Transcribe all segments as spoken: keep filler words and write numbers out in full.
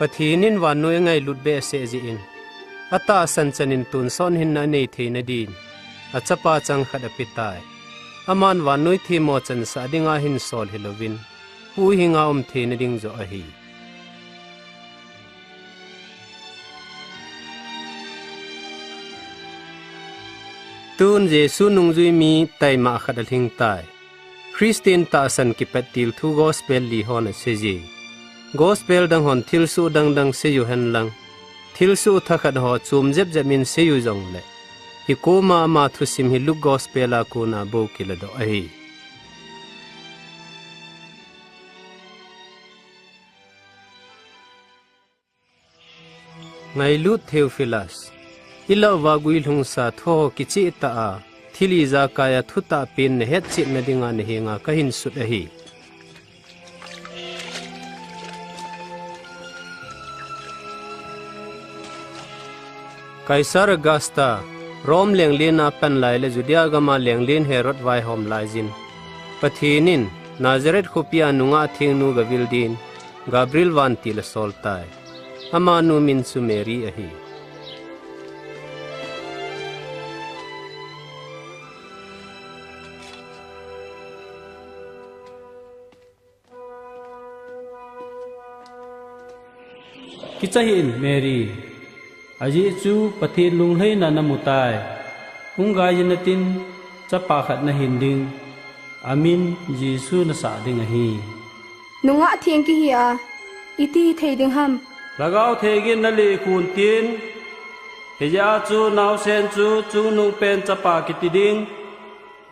Pathen in vannoi angailut behseh jeh in, atahsan chan in tonsot hinna anei theina din, achapa changkhat apetai. Aman vannoi themmo chansah dinga hinsol hilouvin, huhhinga um theina ding joh ahi. Tun Jesu nungjui mi taima khat alhingtai. Christian tahsan kipattil thu gospel li hon aseije. Gospel dang hon thilsoh dangdang seiyu henlang, thilsoh thakhat ho chom jepjep in seiyu jongle, hikoma ama thusim hi Luke gospel a kona bou kiladoh ahi. Ngailut Theophilus, ilah uva guilhungsa thuho kichehtah a, thil ijakai a thutah pen nahetchetna dinga nahenga kahinsut ahi. Caesar Augusta, Rome lenglen a pan lai le Judea gama lenglen Herod vaihom laiyin, Pathen in Nazareth khopia nungah thengnu gavil din Gabriel vantil asoltai. Amanu min chu Mary ahi. Kicha hih in Mary, ajeh chu Pathen lunglhaina namutai. Hung gaiyin natin, chapa khat nahin ding, amin Jesu nasah ding ahi. Nungah theng kihi a, iti hithei ding ham? Lhagao Theng in nalekhu untin, hijeh a chu naosen chu chungnungpen chapa kiti ding,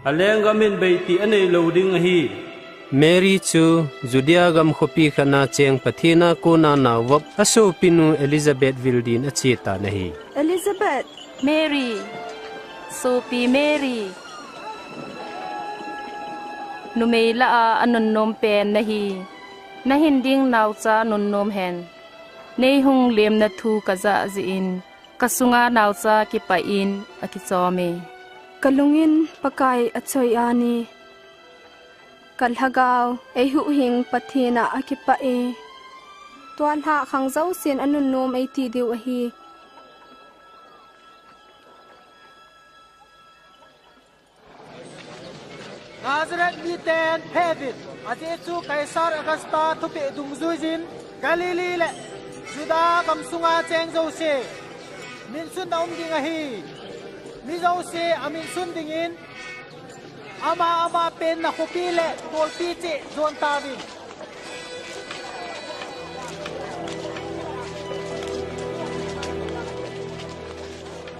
alenggam in beitih aneilou ding ahi. Mary chu Judea gam khopi khat na cheng Pathen a kona naovop asopinu Elizabeth vil din achetan ahi. Elizabeth! Mary! Sopi Mary! Numei lah a anunnom pen nahi. Nahin ding naocha nunnom hen. Neihung lemna thu kajah jeh in, kasunga naocha kipah in akichome. Kalung in Pakai achoi ani. Kalhagao eihuhhing Pathen a akipah e. Tua lhah khang jousen anunnom eiti diu ahi. Nazareth miten pheuvin, ajeh chu Caesar Augusta thupeh dungjuiyin, Galilee le Judah gamsunga cheng jouse minsunna um ding ahi. Mi jouse aminsun dingin, ama ama penna khopi le kolpi cheh jon tauvin.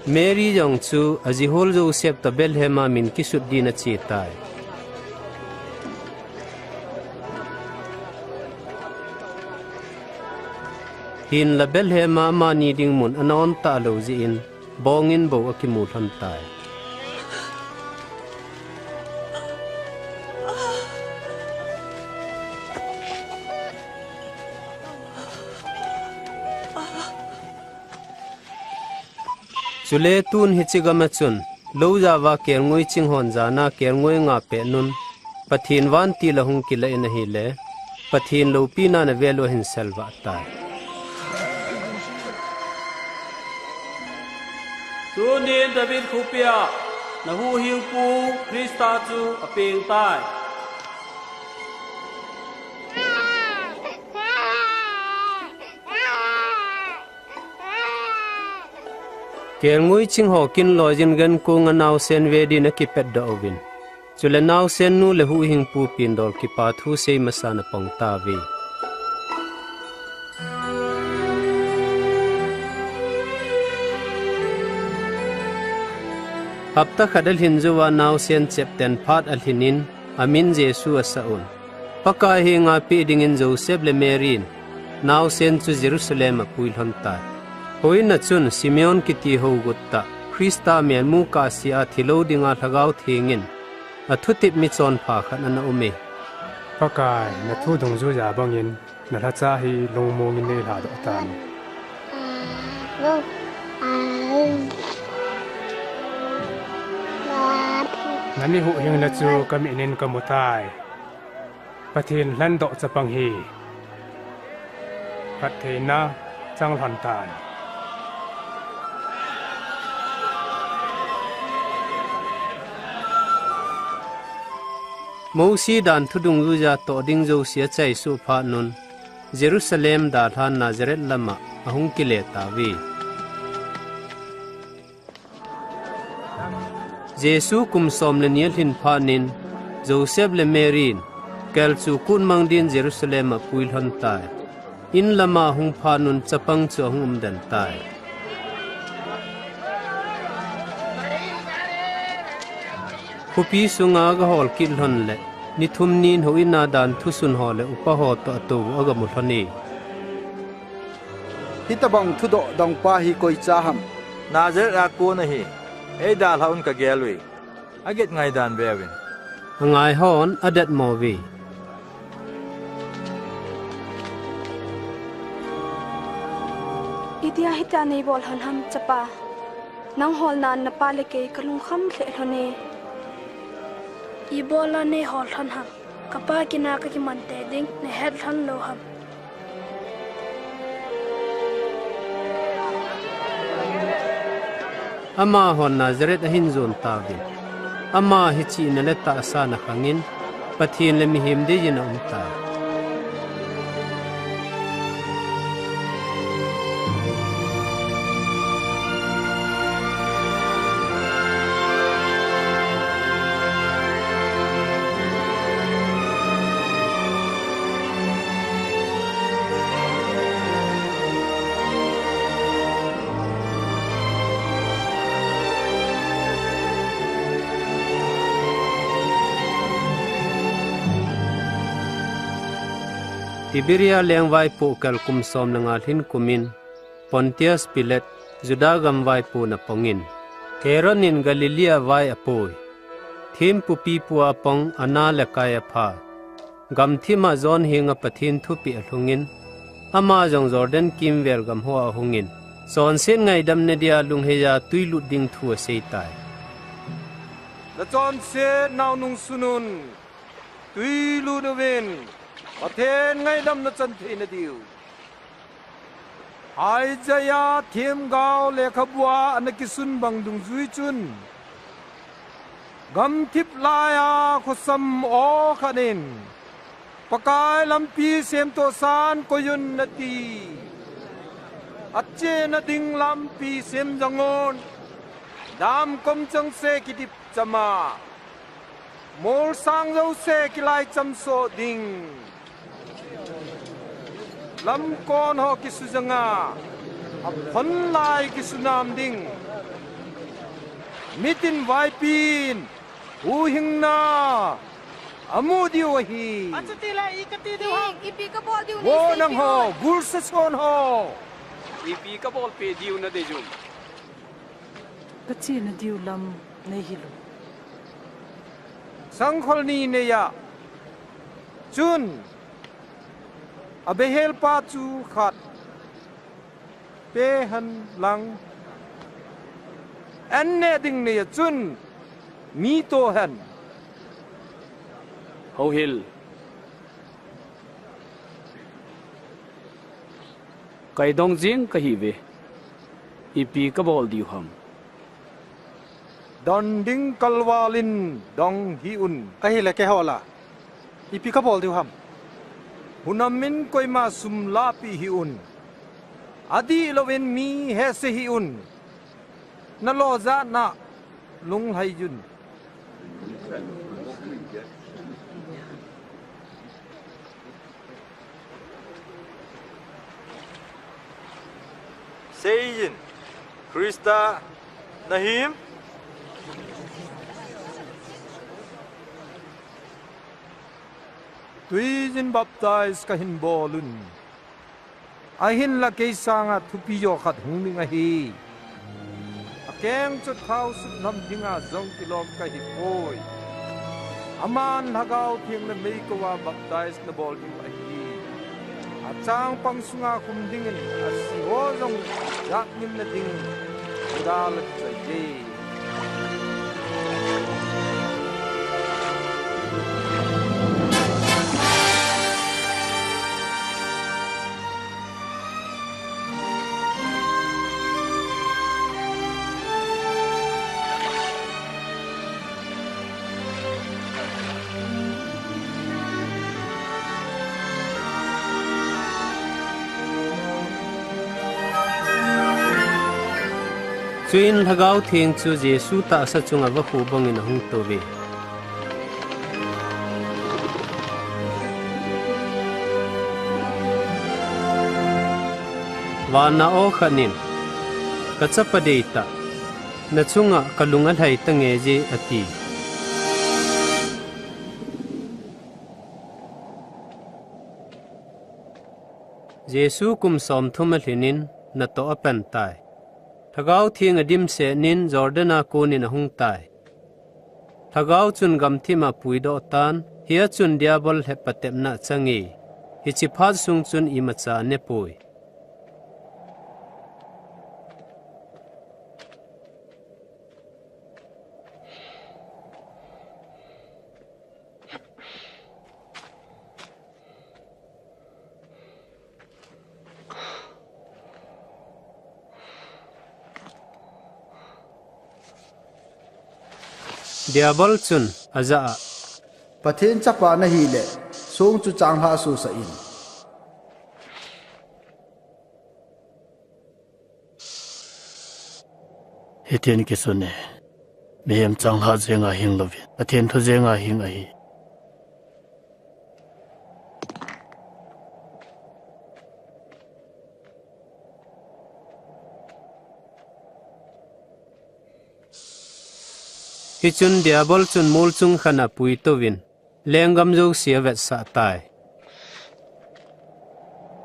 Mary jong chu ajihol Joseph toh Bethlehem a min kisut din achetai. Hinla Bethlehem a amani ding mun ana on talou jeh in, bongin bou akimu lhontai. Chule tun hiche gam a chun, loujao a kelngoi ching hon jana kelngoi nga pehnun, Pathen vantil ahung kilah in ahile, Pathen loupina navel u ahin selvah tai. Tunin David khopia nahuhhingpu Christa chu apengtai. Kelngoi ching ho kinloijin gankonga naosen ve din akipatdoh uvin. Chule naosennu le huhhingpu pindol kipathu sei masan apang tauve. Hapta khat alhin jouva naosen chepten phat alhinin, amin Jesu asah un. Pakai henga peh dingin Joseph le Mary in naosen chu Jerusalem a pui lhon tai. Houin a chun Simeon kiti hougut tah, Christa melmu kahsea thilou dinga Lhagao Theng in athutep michonpha khat ana um e. Pakai, nathu dungjuija bangin nalhacha hi lungmong in neilhadoh tan. Nami huhhingna chu kamit in kamutai. Pathen lhandoh chapang hi. phattheina chang lhon tan. Mosi dan thu dungjuija toh ding jouse achaisuh phat un, Jerusalem dalhan Nazareth lama ahung kile tauve. Jesu kum som le ni alhin phat in, Joseph le Mary in kel chu kut mang din Jerusalem a apui lhon tai. In lama ahung phat un chapang chu ahung um den tai. Khopi sunga aga hol kit lhon le, ni thum nin houin a dan thusun ho le upa ho toh atou u aga mu lhon e. Hitabang thudoh dongpa hi koi cha ham? Nazareth a kon ahi. Eidalhah un kagel uve. Aget ngaidan veuvin. Angai hon adet mo uve. Itia hitia neibol lhon ham, chapa? Nang holnan napa le kei kalungkham lheh lhon e. Ibola neihol lhon ham? Kapa kin a kakiman tei ding nahet lhon lou ham? Amahon Nazareth ahin jon tauvin. Ama hi chihna le tahsan akhangin, Pathen le mihem deiyin aum tai. Tiberia lengvaipoh kel kum som le nga lhin kumin, Pontius Pilate, Juda gam vaipo na pongin, Herod in Galilee a vai apoi. Thempu pipu a pong Anna le Kaiapha, gamthim a John henga Pathen thupeh alhungin, ama jong Jordan kimvel gam hoa ahungin, chonset ngaidamna dia lungheiya tui lut ding thu asei tai. Nachonset nau nungsun un, tui lut uvin, Pathen ngaidamna chan theina diu. Isaiah themgao lekhabua ana kisun bang dungjui chun, gamthip laiya khosam aw khat in, Pakai lampi semtoh san koiyun ati. Achena ding lampi sem jongun, damkom chengse kidip chama, molsang jouse kilai chamsoh ding. Lamkon ho kisujanga, aphonlai kisunam ding. Mitin vaipin, huhhingna amu diu ahi. Achutile i kati diu ham? Ipi kabol diu? Vo nangho, gulsa son ho. Ipi kabolpeh diu nadei uvem? Kachena diu lam neihil u. Sangkhol ni neiya chun, abehelpa chu khat pehenlang, an neh ding neiya chun mi tohen. Houhil. Kaidong jing kahiuve. Ipi kabol diu ham? Don ding kalvalin dong hih un. Ahile keiho la, ipi kabol diu ham? Hunamin koima sum lahpeh hih un. Adihlouvin mi hehse hih un. Nalo jat na lunglhai un. Seijin, Christa nahim? Tuijin baptize kahin bol un. Ahinla kei sanga thupi jo khat hung ding ahi. Akeng chu thao sut nam dinga jong kilom kahipoi. Aman Lhagao Theng le meikouva baptize nabol diu ahi. Achangpang sunga khum dingin asiho jong jatngimna ding Juda la kichoi e. Chuin Lhagao Theng chu Jesu tahsa chunga vakhu bangin ahung touve. Vana aw khat in, "Ka chapa deitah, na chunga ka lung alhai tange je," ati. Jesu kum somthum alhinin natoh apan tai. Lhagao Theng adimsetnin Jordan a konin ahung tai. Lhagao chun gamthima apuidoh tan, hia chun Diabol lhep patepna achange. Hiche phat sung chun imacha anepoi. Diabol chun ajah a, "Pathen chapa nahile, song chu changlhah sohsah in. Hitin kisun e, mihem changlhah jenga hing louvin, Pathen thu jenga hing ahi." Hichun Diabol chun mol chung khat a apuitouvin, lenggam jouse avetsah tai.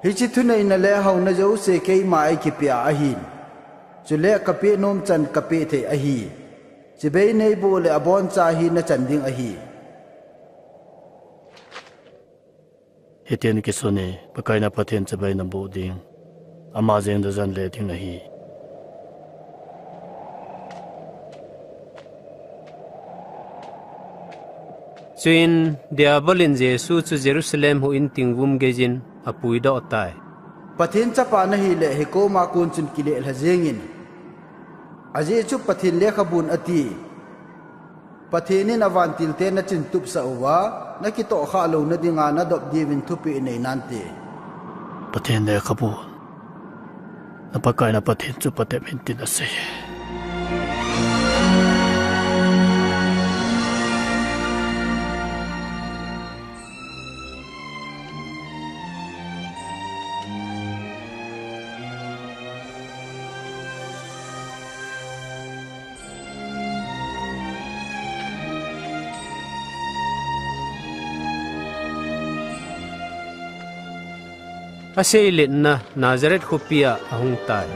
"Hiche thuneina le hauna jouse keima eikipea ahin. Chule kapeh nom chan kapeh thei ahi. Chibai neiboh le aboncha hi nachan ding ahi." Hitin kisun e, Pakai na Pathen chibai naboh ding, ama jeng najan le ding ahi. Chuin Diabol in Jesu chu Jerusalem huhhing vum geiyin apuidoh tai. "Pathen chapa nahile, hikoma kon chun kilelha jengin. Ajeh chu Pathen lekhabun ati, 'Pathen in avantilte nachintupsah uva, nakitohkhah louna dinga nadop diuvin thupeh nei nante.'" Pathen lekhabun, "Na Pakai na Pathen chu patep in," tin asei. Aseiletna Nazareth khopia ahung tai.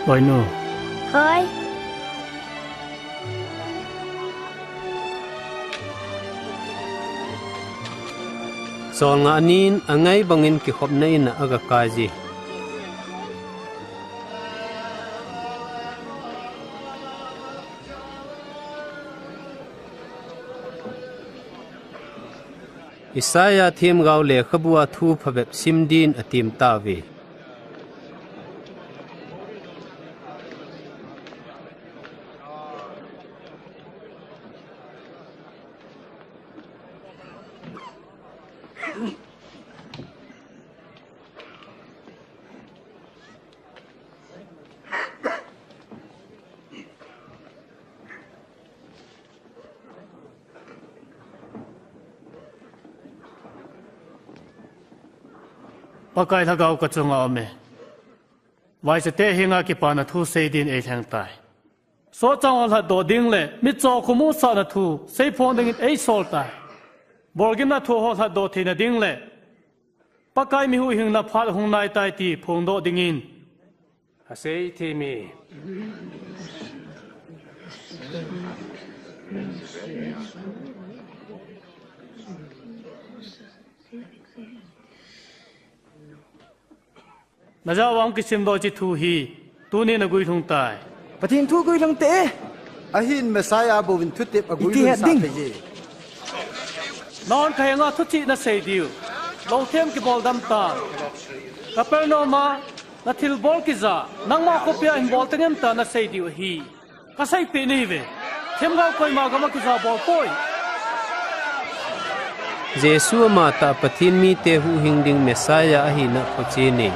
Vainu. Hoi. Cholngah nin angai bangin kikhopna in a agakai ji. Isaiah themgao lekhabua thu phabep sim din atem tauve. Pakai Lhagao kachunga aume. Vaichate henga kipana thu sei din eilheng tai. Sohchang ho lhatdoh ding le mitcho khomusahna thu seiphong dingin eisol tai. Bolgimna thu ho lhatdoh theina ding le Pakai mi huhhingna phat hung nai tai ti phongdoh dingin. Asei thei mi. Najah uva hung kisimdoh hiche thu hi tunin aguilhung tai. Pathen thu guilhung te. Ahin Messiah bouvin thutep aguilhung sah thei e. Nangho kahenga thuchih nasei diu. Lou them kibol dam tan. Capernaum a, nathilbol kija, nangma khopia hin bol tengem ta nasei diu ahi. Kaseipeh nahiuve. Themgao koima gam a kija bol poi. Jesu amatah Pathen mite huhhing ding Messiah ahina phochen e.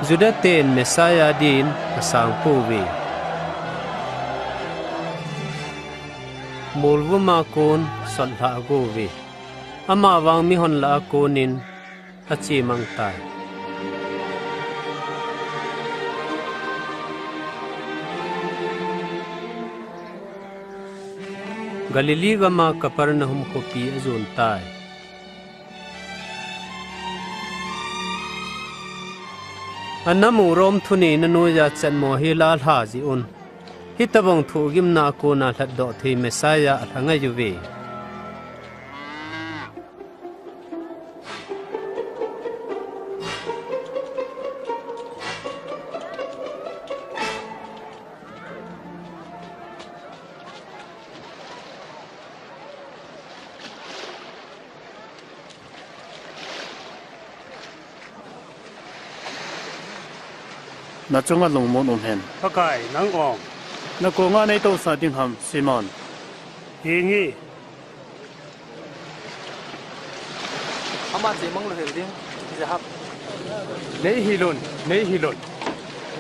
Juda ten Messiah din asang pouve. Molvum a kon sotlha agouve. Amavang mihon lah a konin achemang tai. Galilee gam a Capernaum khopi ajon tai. Anamu Rome thuneina noiya chenmo hi la lha jeh un. Hitobang thohgimna a kona lhatdoh thei Messiah alha ngai uve. Nachunga lungmon um hen. Pakai, nang ong. Nakonga neitousah ding ham, Simon? Henge. Ama chemang louhel ding, Jehap. Neihil un, neihil un.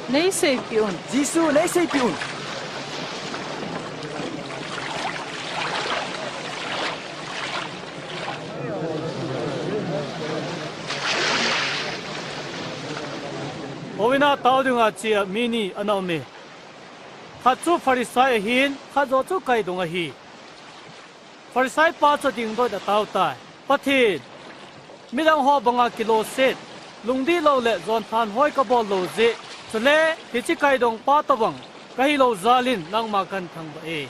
Neiseipeh un. Jesu, neiseipeh un. Houin a tao dinga chea mi ni ana um e. Khat chu Pharisai ahin, khat joh chu kaidong ahi. Pharisai pa chu dingdoh in atao tai. Pathen, midang ho banga kiloset, lungdihlou le jonthanhoi kabol lou jeh, chule hiche kaidong pa tobang kahilou jal in nangma kahin thangvah e.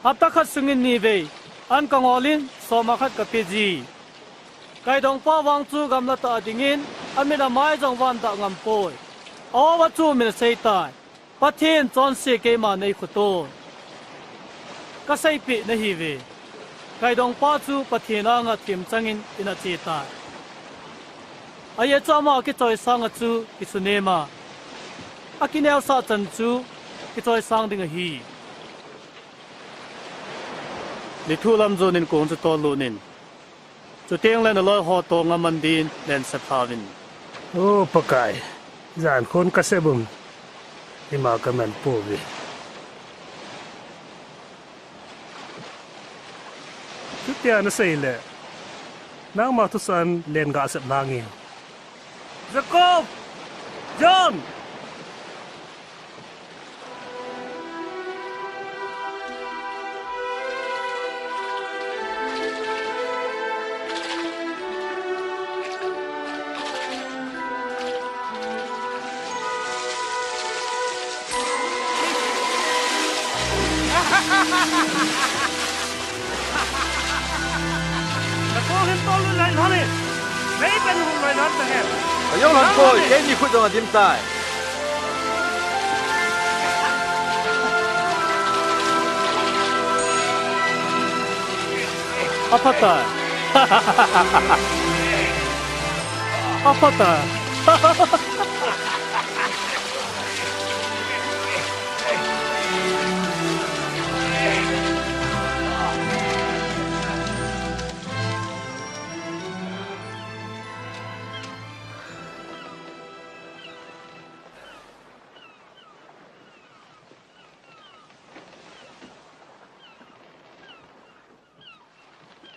Hapta khat sungin nivei, an kangol in, soma khat kapeji. Kaidong pa vang chu gamla tah a dingin, amit amai jong van dah ngam poi. Aoa chu min asei tai. Pathen chonse keima neikhu ton. Kaseipeh nahiuve. Kaidong pa chu Pathen anga themchang in, in ache tai. Ajeh chu ama akichoisang a chu kisunem a, akineosah chan chu kichoisang ding ahi. Nithu lam jon in kong chu tollut in. Chuteng le naloi ho tonga man din lense phauvin. O Pakai, jan khun kasep um, ima kaman pouve. Chutia nasei le, nangma thusan len gasep nange. Jacob! John! Nakong hin tollut lai lhon e. Meipen hung lai lhon tange. Kajou lhon poi, keini khut jong adim tai. Aphatai. Aphatai.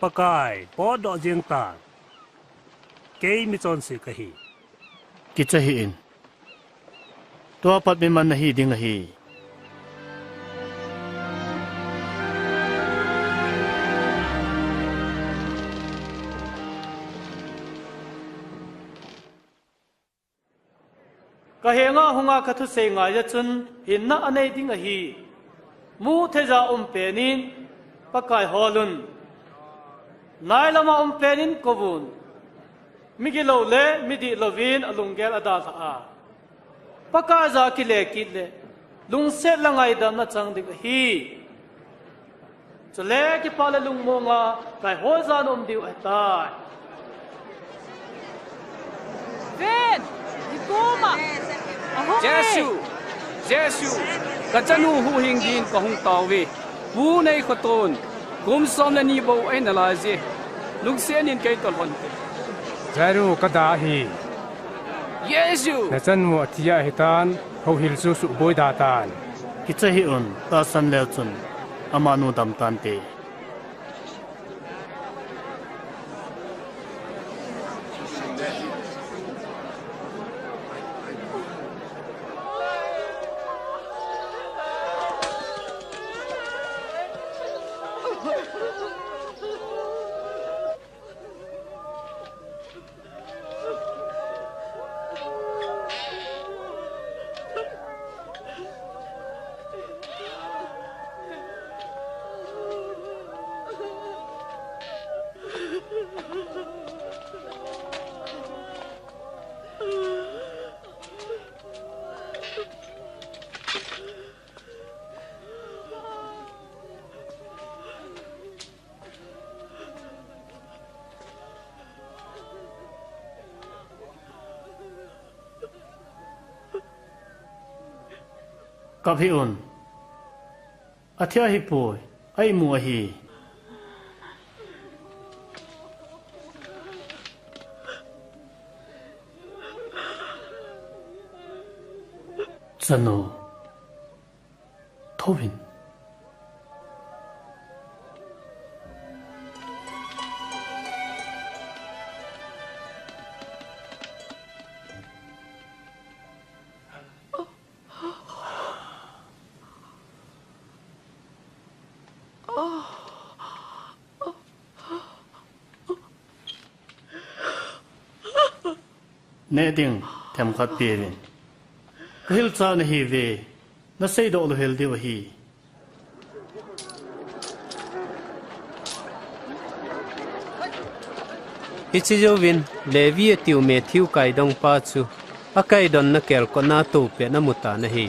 Pakai, potdoh jeng tan. Kei michonse kahi. Kicha hih in. Tua pat miman nahi ding ahi. Kahenga hunga kathusei ngaiya chun hinna anei ding ahi. Mutheija um penin Pakai holun. Nailama um penin kouvun. Migilou le midihlouvin alunggel adalhah a, Pakaiya akile kit le lungset le ngaidamna chang ding ahi. Chule kipah le lungmonga kaihoija naum diu ahitai. Ven, ikoma. Ahung e. Jesu, Jesu, kachanu huhhing din kahung taove. Pu nei khoton, kum som le ni bou ahi nalaiye. Lungset in kei toh lhon. Jairo, kada ahi. Jesu! Nachanu athi ahitan, houhil chu suboi da tan. Kicha hih un, tahsan leu chun, amanu dam tante. Kap hih un. Athi ahipoi. A imu ahi. Chanu. Thouvin. Neh ding, themkhat peuvin. Ka hilcha nahiuve, naseidoh louhel diu ahi. Hiche jouvin, Levi atiu Matthew kaidongpa chu, akaidonna kelkotna toupet amutan ahi.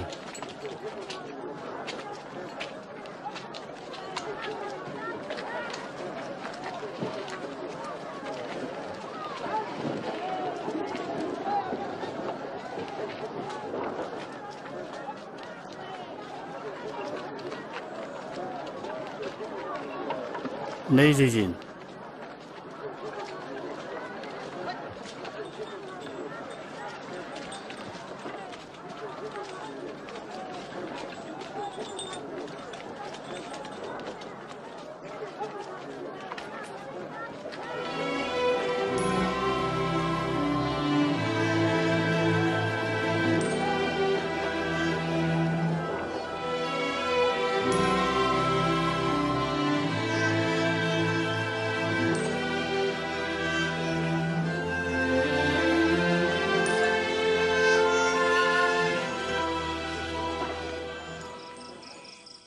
Nei jijin.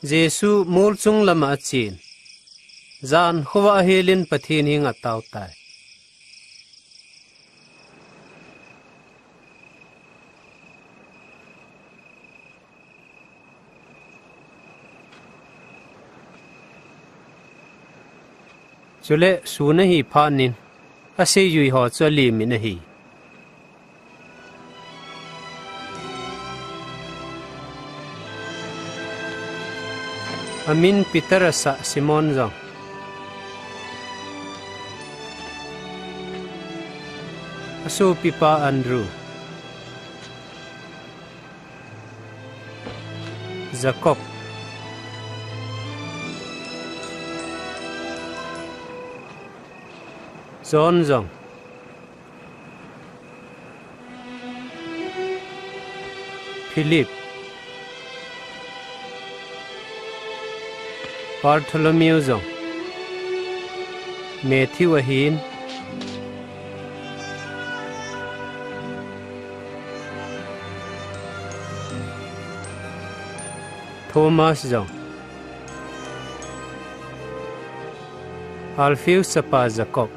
Jesu mol chung lama achen. Jan khovah ahelin Pathen henga atao tai. Chule sun ahi phatnin, aseijui ho chu alimin ahi. Amin Peter asah Simon jong, asopipa Andrew, Jacob, John jong, Philip, Bartholomew jong, Matthew ahin, Thomas jong, Alphaeus chapa Jacob,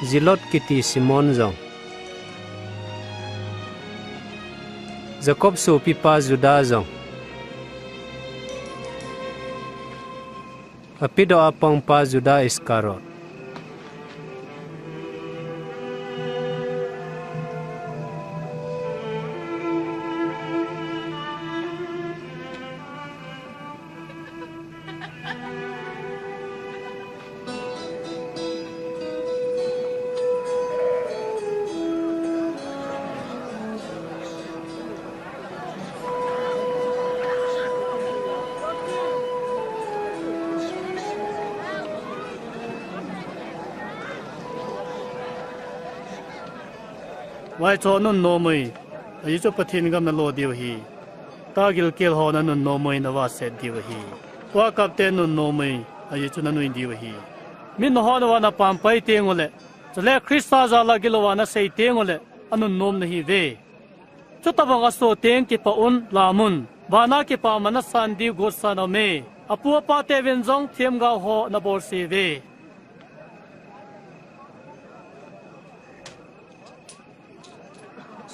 Zealot kiti Simon jong, Jacob sopipa Juda jong, apedoh a pangpa Juda Iscariot, Vaicho nunnom uvin, ajeh chu Pathen gam nalo diu ahi. Tagilkel ho nanunnom uvin, navahset diu ahi. Kuakapte nunnom uvin, ajeh chu nanui diu ahi. Min nahon uva napampai tenguleh, chule Christa jal a gilouva nasei tenguleh, anunnom nahiuve. Chutobang aso teng kipah un, lam un, vana kipa mana san diu gotsan aume. Apu apate uvin jong themgao ho nabolse uve.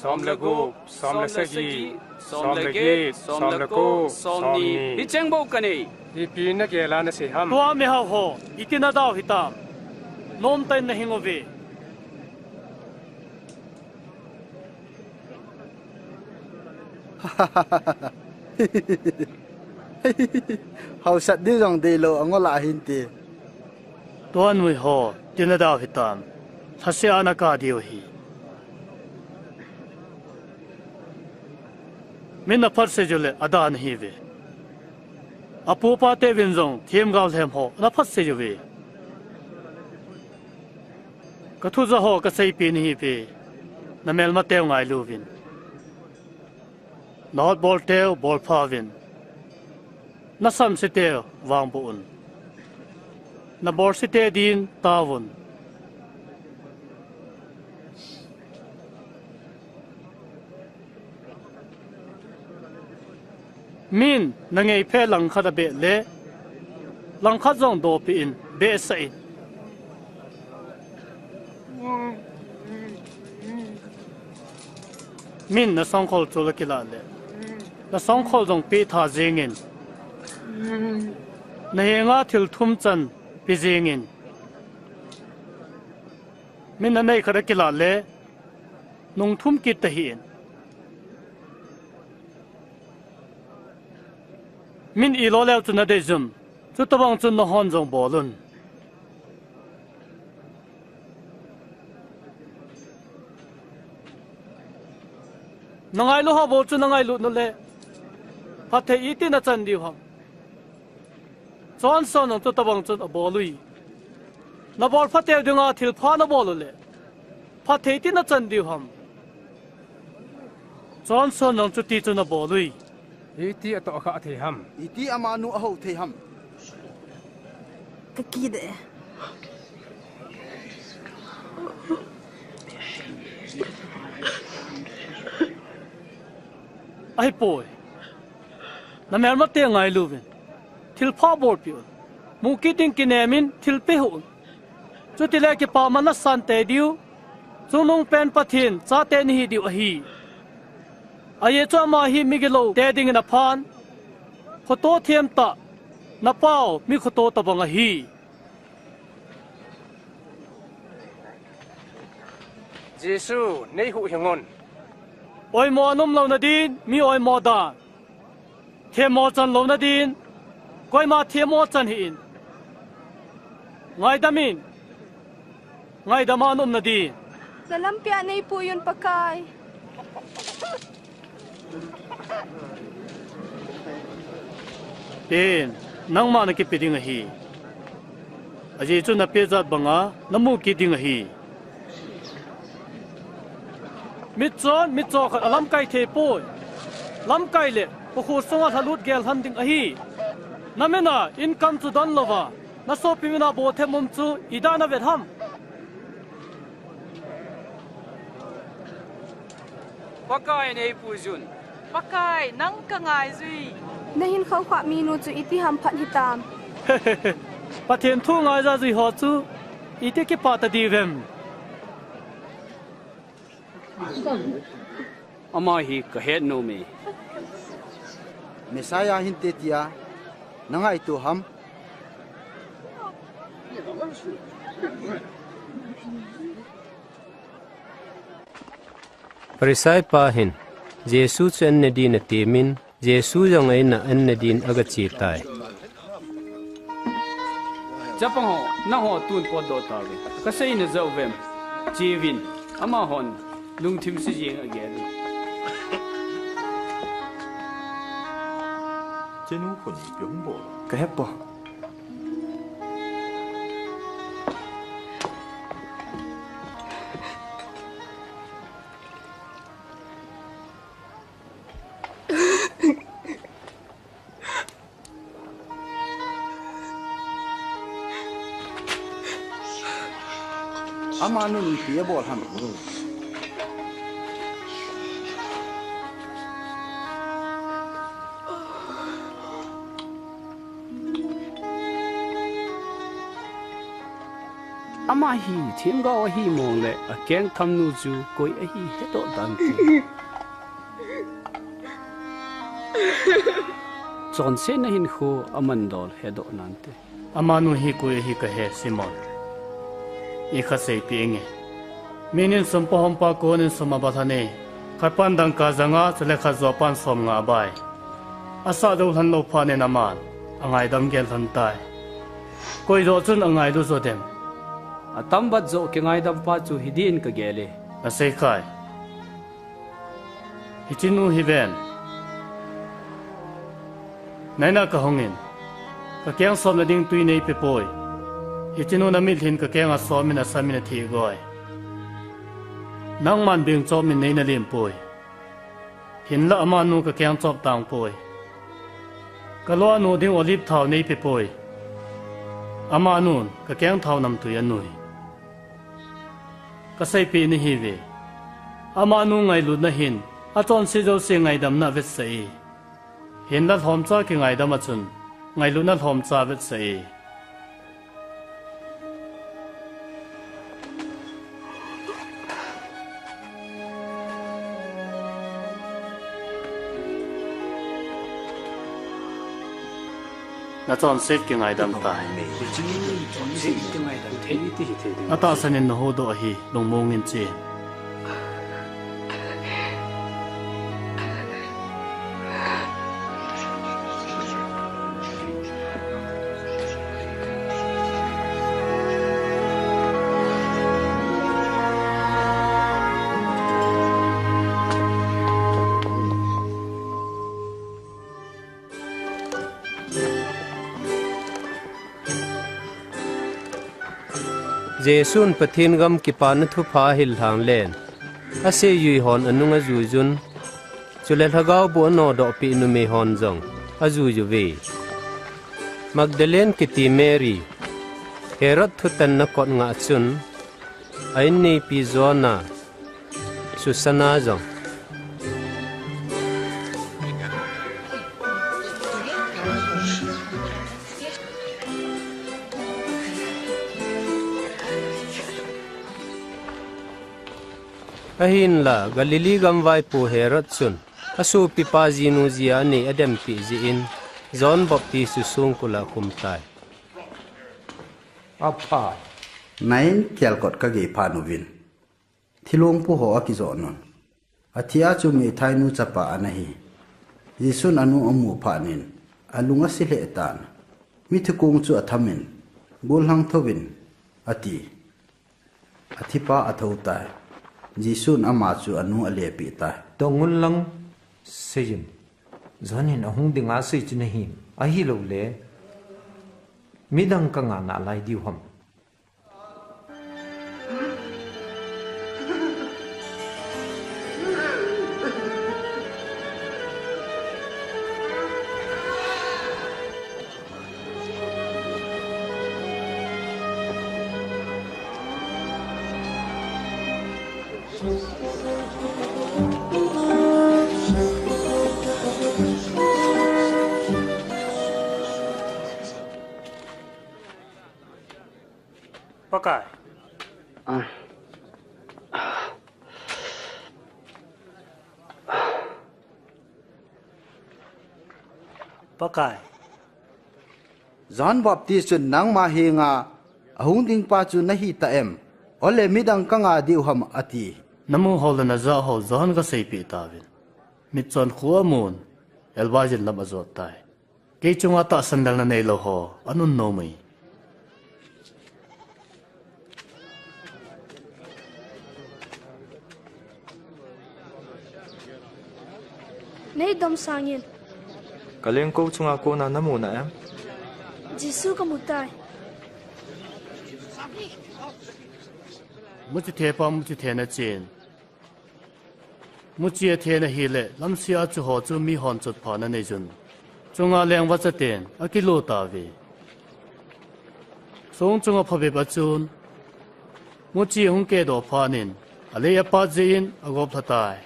Som le gup, som le sagi, som le get, som le ko, som ni. Hicheng bou kanei. Ipi nagel a nasei ham? Tua mihao ho, iti nadau hitam? Nomtah in nahing uve. Haosat diu jong deilou angol a hinte. Tua nui ho, iti nadau hitam? Lhase a nakap diu ahi. Min naphatsei uleh, ada nahiuve. Apu apate uvin jong, themgao lhem ho, naphatsei uve. Kathu ja ho kaseipeh nahiuve, namelmateu ngailu uvin. Nahotbol teu bolpha uvin. Nasamse teu vangboh un. Nabolse te din taovun. Min nangeiphe langkhat abeh le, langkhat jong dopeh in, behsah in. Min nasongkhol chol akilah le, nasongkhol jong pehtha jengin. Nahenga thil thum chan pe jengin. Min nanei khat akilah le, nung thum kit tahih in. Min ilo leu chun nadei jum, chutobang chun nahon jong bol un. Nangailu ho bou chu nangailut uleh, phatthei iti nachan diu ham? Johnson nang chutobang chun abol ui. Nabolpha teu dinga thilpha nabol uleh, phatthei iti nachan diu ham? Johnson nang chuti chu nabol ui. Iti atoh khah thei ham? Iti amanu ahou thei ham? Kakide. Ahipoi. Namelmate ngailu uvin. Thilpha bolpeh un. Mukit ding kinem in thilpeh un. Chutile kipah mana san tei diu, chungnungpen Pathen chate nahi diu ahi. Ajeh chu ama hi migiloute dingin aphan, khoto themtah, napao mi khoto tobang ahi. Jesu, neihuhhing un. Oimo anom louna din, mi oimo dan. Themmo chan louna din, koima themmo chan hih in. Ngaidam in, ngaidam a na umna din. Nalampia neipui un Pakai. Pen, nangma nakipe ding ahi. Ajeh chu napeh jat banga namu kit ding ahi. Mitchon, mitcho khat alamkai thei poi. Lamkai le, kho sunga lhalut gel lhon ding ahi. Namin a, income chu don louva, nasopi mina boh them um chu, ida navet ham? Pakai neipui un. Pakai, nang kangaijui. Nahin khoukhah minu chu iti ham phat hitam. Pathen thu ngaija jui ho chu, iti kipah ta diu vem. Ama hi kahet nome. Messiah hinte tia, nangaito ham? Pharisai pa hin, Jesu chu an ne din atemin, Jesu jong a in a an ne din agache tai. Chapang ho, nangho tun potdoh tauvin. Kasei najah uvem? Cheuvin, amahon lungthim se jeng agel un. Chenu khun ipi hung bol? Kahepoi. Amanun ipi abol ham. Ama hi themgao ahi mong le akeng thamnu chu koi ahi hedoh dante. Chonsetna hinkho amandol hedoh nante. Amanu hi koi ahi kahe, Simon. Ikha seipeh inge. Min in sum pohompa konin sum abalhan e. Khat pan dangka janga, chule khat joh pan somnga abai. Asah jou lhan lou phat in aman angaidam gel lhon tai. Koi joh chun angailu jo dem? Atambat joh kingaidam pa chu hidin kagel e. Nasei khai. Hichenu hi ven. Naina kahungin, kakeng somna ding tui neipepoi. Hichenu namitlhin kakeng asomin asamin athigoi. Nangman beng chomin neina lempoi. Hinlah amanu kakeng chop tangpoi. Kalo anu ding olive thao neipepoi. Amanun kakeng thao namtui anui. Kaseipeh nahiuve. Amanu ngailutna hin achonse jouse ngaidamna avetsah e. Hinlah lhomcha kingaidam a chun ngailutna lhomcha avetsah e. Nachonset kingaidam tai. Atahsan in nahuhdoh ahi, lungmong in che. Jesun Pathen gam kipana thupha ahil lhang len, aseijui hon anung ajuijun, chule lhagao boh anodoh peh numei hon jong ajuijuve. Magdalene kiti Mary, Herod thutanna kot ngah chun, a-inneipi Joanna, Susanna jong. Ahinla, Galilee gam vaipo Herod chun, asopipa jinu jia anei adempeh jeh in, John Baptist chu songkul a akhum tai. Apha. Nain kelkot kagei phat uvin. Thilong pu ho akijoh un. Athi a chu meithainu chapa ana hi. Jesun anu amu phat in, alung ase lheh tan. Mithikong chu athamin, gollhang thouvin, ati. Athipa athou tai. Jesun ama chu anu alepeh tai. Dong un lang seijin. John in ahung dinga sei chu nahim. Ahilouleh, midang kanga nalai diu ham. Pakai. Ah. Pakai. John Baptist chun nangma henga ahung ding pa chu nahi ta em? Ole midang kanga diu ham ati. Namu ho le najah ho John kaseipeh tauvin. Mitchon khu amun, elbaijin lam ajot tai. Kei chunga tahsan lelna neilou ho, anun nom e. Nei dom sangin. Kalengkou chunga kona namu na em? Jesu kamu tai. Muchi thepa muchi thena chen. Muchi athe na hile, lamsia chu ho chu mihon chotphana neijun. Chunga lengvacha ten, akilu tauve. Song chunga phabep achun, Muchi hung kedoh phat in, alei apat jeh in agop lha tai.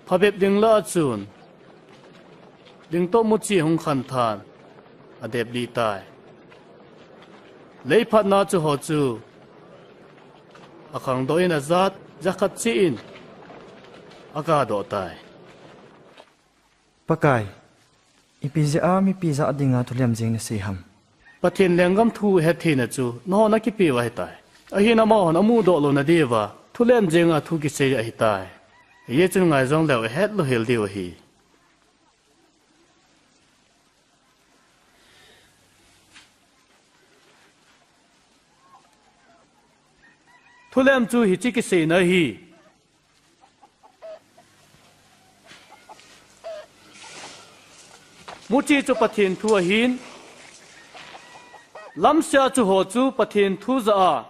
Phabep ding lah a chun, ding toh muchi hung khan than, adep lih tai. Lei phatna chu ho chu, akhangdoh in ajat, jakhat cheh in, akadoh tai. Pakai, ipi jeh a mipi jah dinga thulem jeng nasei ham? Pathen lenggam thu hettheina chu nangho nakipeh u ahitai. Ahin amahon amudoh louna diuva thulem jenga thu kisei ahitai. Hijeh chun ngai jongleu ahet louhel diu ahi. Thulem chu hiche kiseina ahi. Muchi chu Pathen thu ahin, lamsea chu ho chu Pathen thu jah a,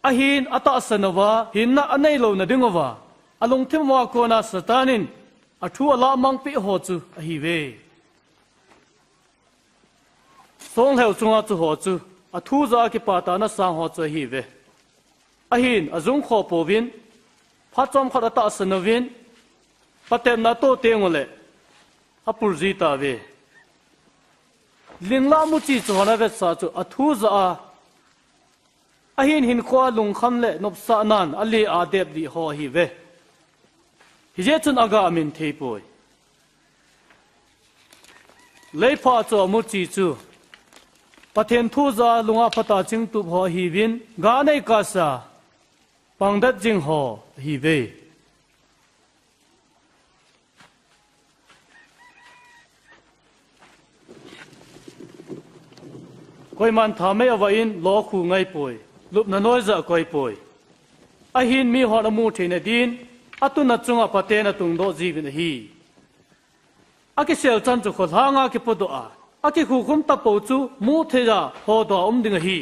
ahin atahsan uva, hinna anei louna dinguva, alungthim uva kona Satan in athu alah mangpeh ho chu ahiuve. Songlheu chunga chu ho chu, athu jah a kipatana sang ho chu ahiuve. Ahin, ajung khoh pouvin, phat chomkhat atahsan uvin, patepna atoh tenguleh, apurji tauve. Ling lah muchi chu hon avetsah chu athu jah a, ahin hinkhoa lungkham le nopsahnan alea adep lih ho ahiuve. Hijeh chun aga amin theipoi. Leipha chu amuchi chu, Pathen thu jah a lunga phatah a chingtup ho ahiuvin, ga nei kahsa, pangdet jing ho ahiuve. Koiman thamei avah in lo khu ngaipoi, lupna noija akoipoi. Ahin mihon amu theina din, atuna chunga phaten atungdoh jiuvin ahi. Akisel chan chu kholhanga kipodoh a, akikhukhum tapou chu mutheija hodoh a um ding ahi.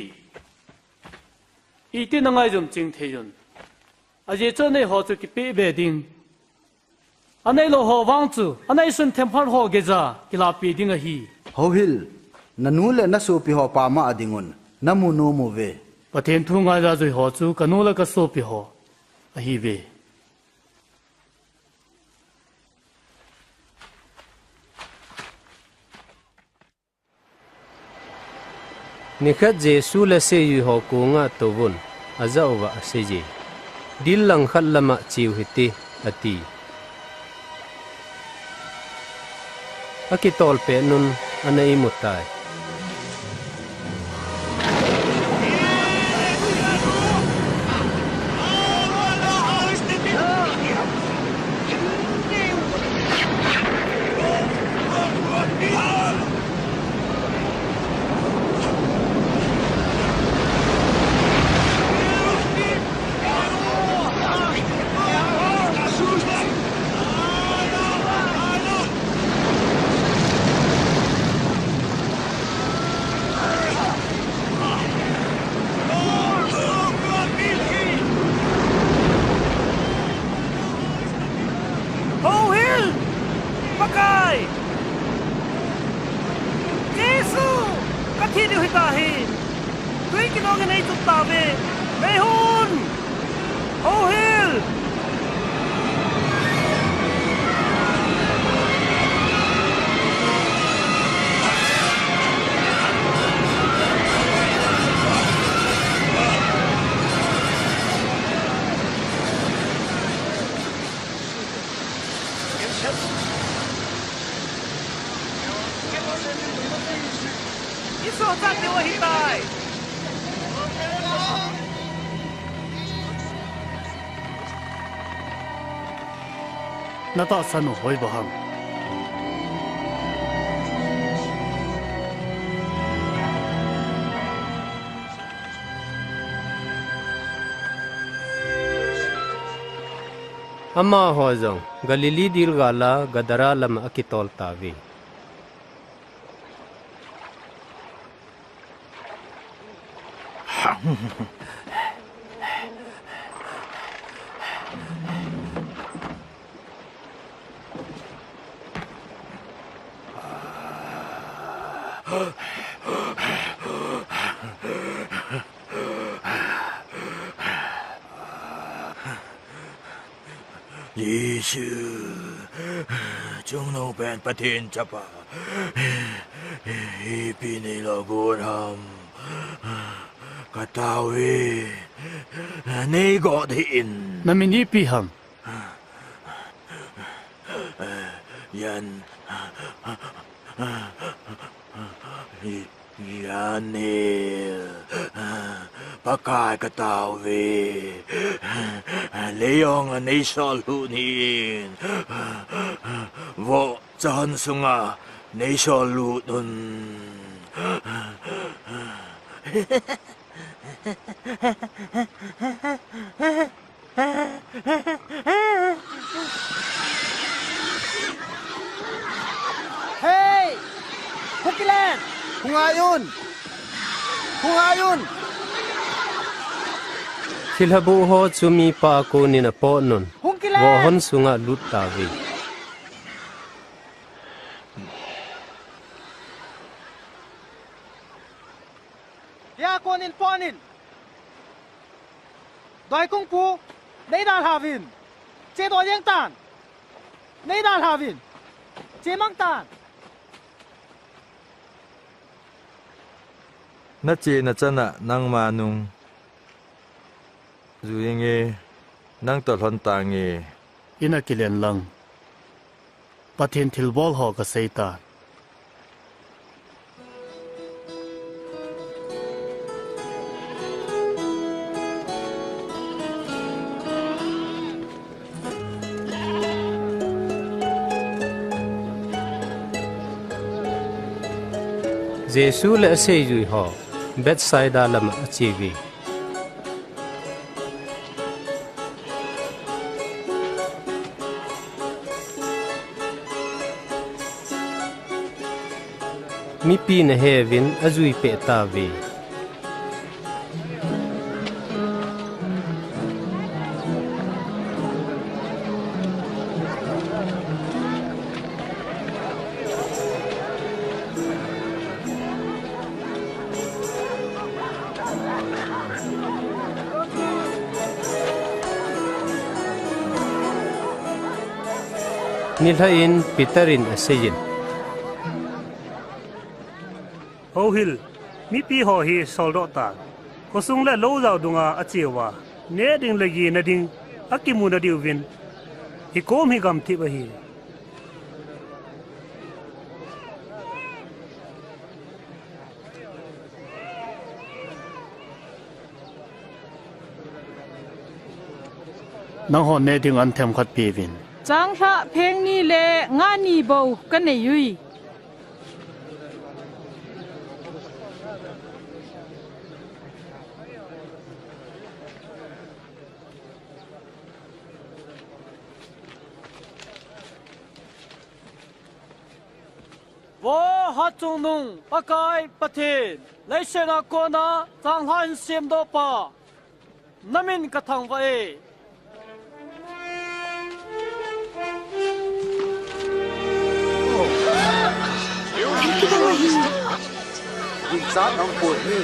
Itin nangaijom ching thei un. Ajeh chu anei ho chu kipeh be ding. Aneilou ho vang chu, aneisun themkhat ho geija kilahpeh ding ahi. Houhil, nanu le nasopi ho pama adingun, namu nomuve. Pathen thu ngaija jui ho chu kanu le kasopi ho ahiuve. Nikhat Jesu le seijui ho konga atouvun, ajah uva aseiye, Dil langkhat lama cheu hite, ati. Akitol petnun ana imutai. Houhil! Pakai! Jesu! Kathi diu hitahi! Tui kinong in eitup tauve! Meihon! Houhil! Isohchat diu ahitai. Natahsan u hoiba ham? Amaho jong Galilee dilgala Gadara lama akitol tauve. Jesu, Chungnungpen Pathen Chapa, ipi neilou got ham, katao e, neigot hih in. Namin ipi ham? Jan, Janel, Pakai katao ve. Lei-ong a neisol lut hih in. Vohcha hon sunga neisol lut un. Hei! Hung kilen! Hung ngai un! Hung ngai un! Thilha buh ho chu mipa a konin apot un. Hung kilen! Voh hon sunga lut tauve. Hia konin pot in. Doi kungpu, nei dalha uvin. Che doi jeng tan. Nei dalha uvin. Che mang tan. Nachena chan a nangma nung jui inge, nang toh lhon tange. Ina kilen lang. Pathen thilbol ho kasei tan. Jesu le aseijui ho Bethsaida lam a ache uve. Mipin ahe uvin ajui peh tauve. Nilhah in Peter in aseiyin, Houhil, mipi ho hi soldoh tan. Khosung le lou jao dunga acheuva, neh ding le geh na ding akimu nadiuvin, hikom hi gamthip ahi. Nanghon neh ding an themkhat peuvin. Changlhah pheng ni le nga ni bou kanei ui. Vo Hatchungnung Pakai Pathen, leiset a kona changlhah hin semdohpa, namin kathangvah e. Ginchat nang pon hi.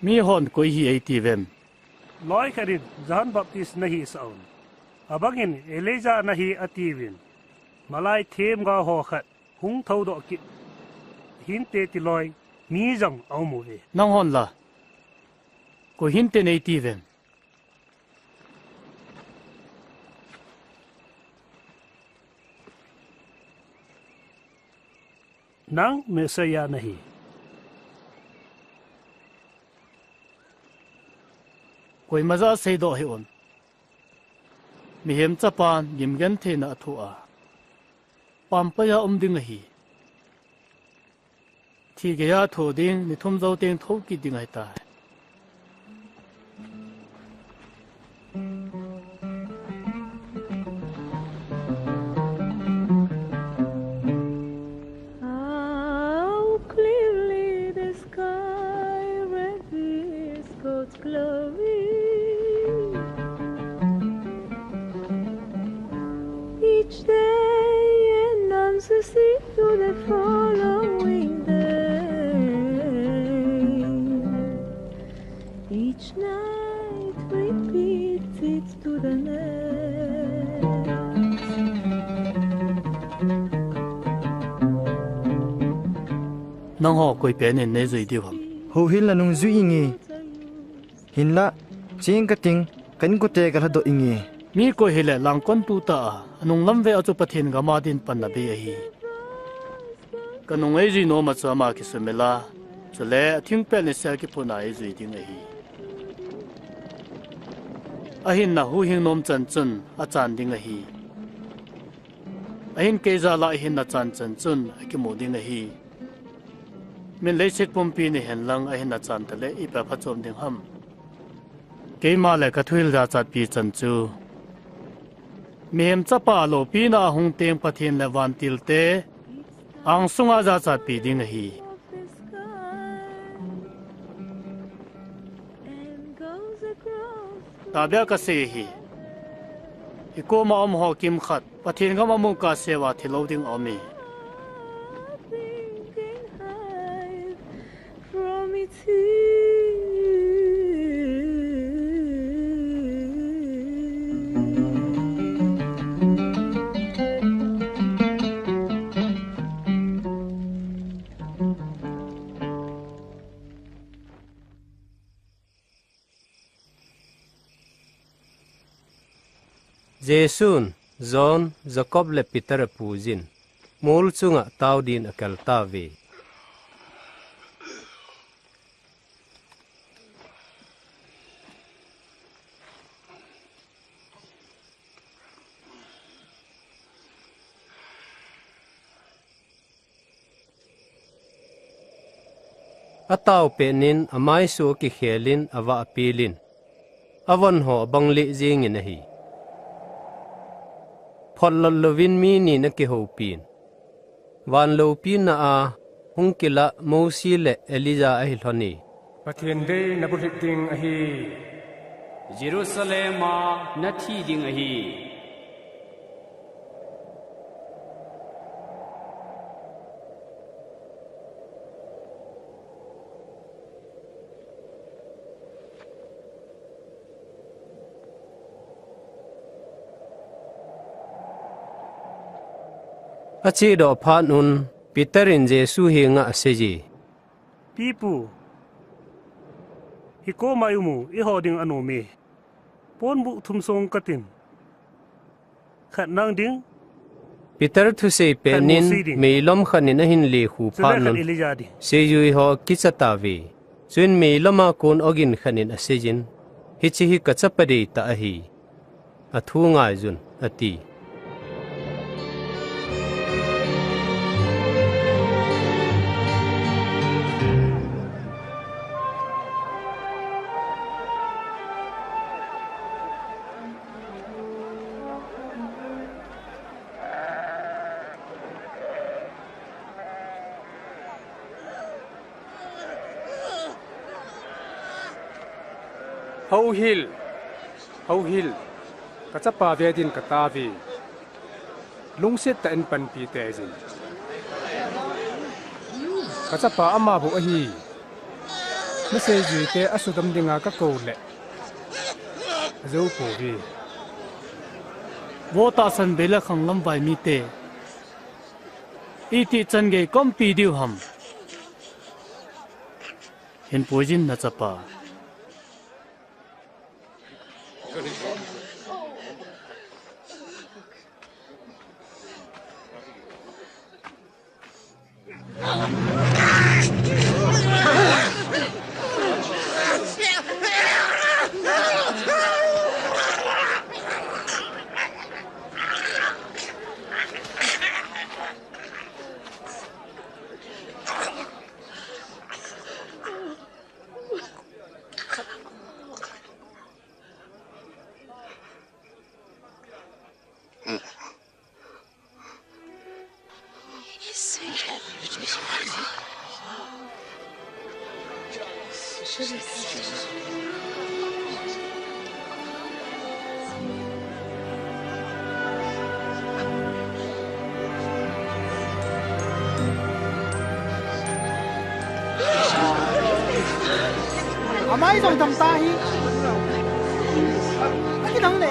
Mihon koi hi eitiuvem? Loi khat in Johan Baptist nahi sah un, abang in Elijah nahi atiuvin, malai themgao ho khat hung thoudoh kit hinte tiloi mi jong aum uve. Nanghon la, koi hinte neitiuvem? Nang Messiah nahi. Koima ja seidoh hih un. Mihem Chapan gimgentheina athoh a, pampai a um ding ahi. Thi geiya athoh ding, ni thum jou teng thou kit ding ahitai. How clearly the sky reveals God's glory. Each day announces it to the following day. Each night repeats it to the next. Nangho koi pen in neijui diu ham? Houhil na nungjui inge. Hinlah, cheng kating, ka inkote kalhadoh inge. Mi koi hile langkon tu ta a, anung lam ve a chu Pathen gam a din panna bei ahi. Kanung eijui nom a chu ama kisumil a, chule athingpel niseh a kiphun a eijui ding ahi. Ahinna huhhing nom chan chun achan ding ahi. Ahin kei jal a ahinna chan chan chun akimu ding ahi. Min leiset pumpi ni hen lang ahinna chan tale ipi a phachom ding ham? Keima le ka thuhil jachatpi chan chu, Mihem Chapa loupina a hung teng Pathen le vantilte angsunga jachatpi ding ahi. Tahbeh a kasei ahi. Hikoma um ho kimkhat Pathen gam a mun kah a thi lou ding aum e. Jesun John, Jacob le Peter apuijin, mol chunga tao din akaltauve. Atao petnin amaisu akikhelin avah apelin, avon ho abang lih jengin ahi. Photlot louvin mi ni in akihoupin, van loupina a hung kilah Mosi le Elijah ahi lhon e. Pathen dei nabulhit ding ahi. Jerusalem a nathi ding ahi. Achedoh phat un Peter in Jesu henga aseiye. Pipu, hikoma i um u, eiho ding anom e. Ponbuh thum song katin. Khat nang ding. Peter thusei petnin meilom khat in ahin lekhu phat un, seijui ho kicha tauve. Chuin meilom a kon ogin khat in aseijin, hiche hi kachapa deitah ahi. Athu ngaiyun, ati. Houhil, houhil, kachapa ve din katauve. Lungset tah in panpi teijin. Kachapa ama bou ahi. Naseijuite asudam dinga kakou le ajou pouve. Vo tahsan bei le khanglam vai mite, iti chan gei kaumpi diu ham? Hin puijin nachapa. Amai jong dam ta hi. Aki dang le.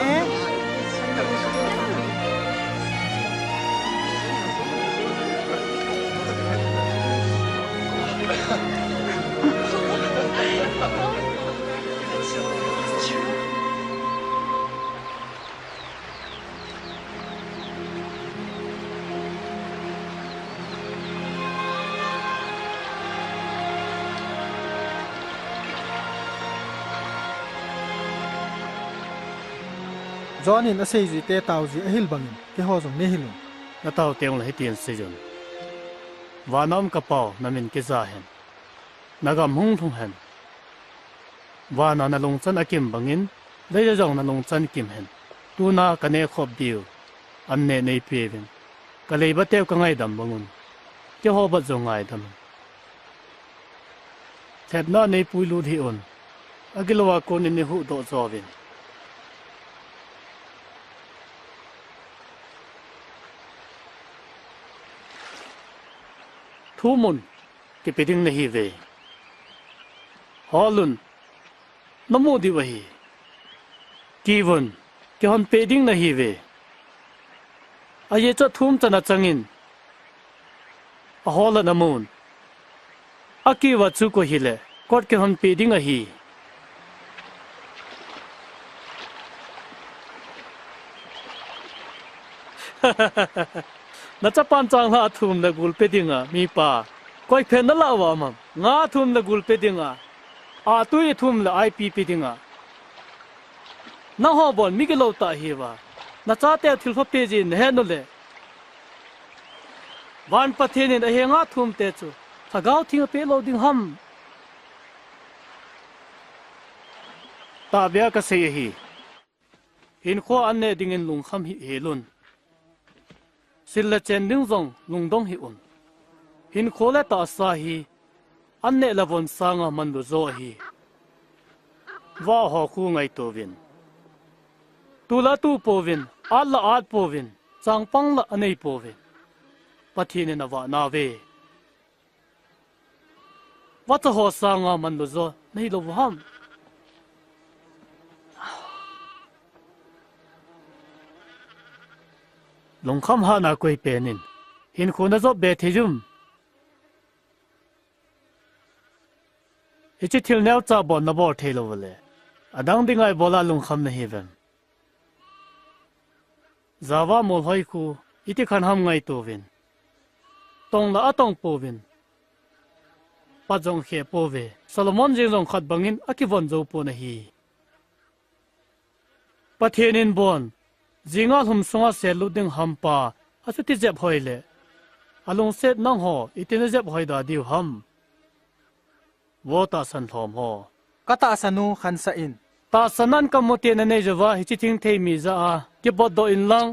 John in asei jui te tao ji ahil bangin, keiho jong nei hil un. Na tao teng le hitin sei jun. Vana um ka Pau, na min kija hen. Na gam hung lhung hen. Vana na lungchan akim bangin, leiya jong na lungchan kim hen. Tuna ka neh khop diu an neh nei peuvin. Ka leiba teu ka ngaidam bang un. Keiho bat jong ngaidam in. Lhepna nei puilut hih un. Agilou a kon in nei huhdoh jo uvin. Thum un, kipe ding nahi uve. Hol un, na mu diu ahi. Kiu vun, kihonpeh ding nahi uve. Ajeh chu athum chan achang in, ahol a na mun. Akiu a chu koi hile, kot kihonpeh ding ahi. Na chapan changlhah athum le gul pe dinga, mipa. Koi phen na lah uva um am? Nga athum le gul pe dinga, atui athum le aipi pe dinga. Nangho bon mi gilou tah hiuva, na chateu thilpha pe jin na het u le, Van Pathen in ahenga athum te chu Lhagao Theng apeh lou ding ham? Tahbeh a kasei ahi. Hinkho an neh dingin lungkham hih hel un. Sil le chen ding jong lungdong hih un. Hinkho le tahsa hi an neh le von sanga manlu jo ahi. Vah ho khu ngaito uvin. Tu la tu pouvin, at la at pouvin, changpang la anei pouvin. Pathen in avah nauve. Vacha ho sanga manlu jo nahi lou u ham? Lungkham hatna koi pen in hinkho na jop be thei uvem? Hiche thil neocha bon na bol thei lou u le, adang dinga ibol a lungkham nahi uvem? Java molhoi khu iti khan ham ngaito uvin. Tong la atong pouvin. Pat jong khe pouve. Solomon jeng jong khat bangin akivon jou pon ahi. Pathen in bon, jinga lhum sunga sellut ding hampa, achuti jep hoi le, alungset nangho, iti na jep hoi da diu ham? Vo tahsan lhom ho. Ka tahsan u khansah in. Tahsan an kamu te na nei jouva, hiche thingthei mi jah a kibotdoh in lang,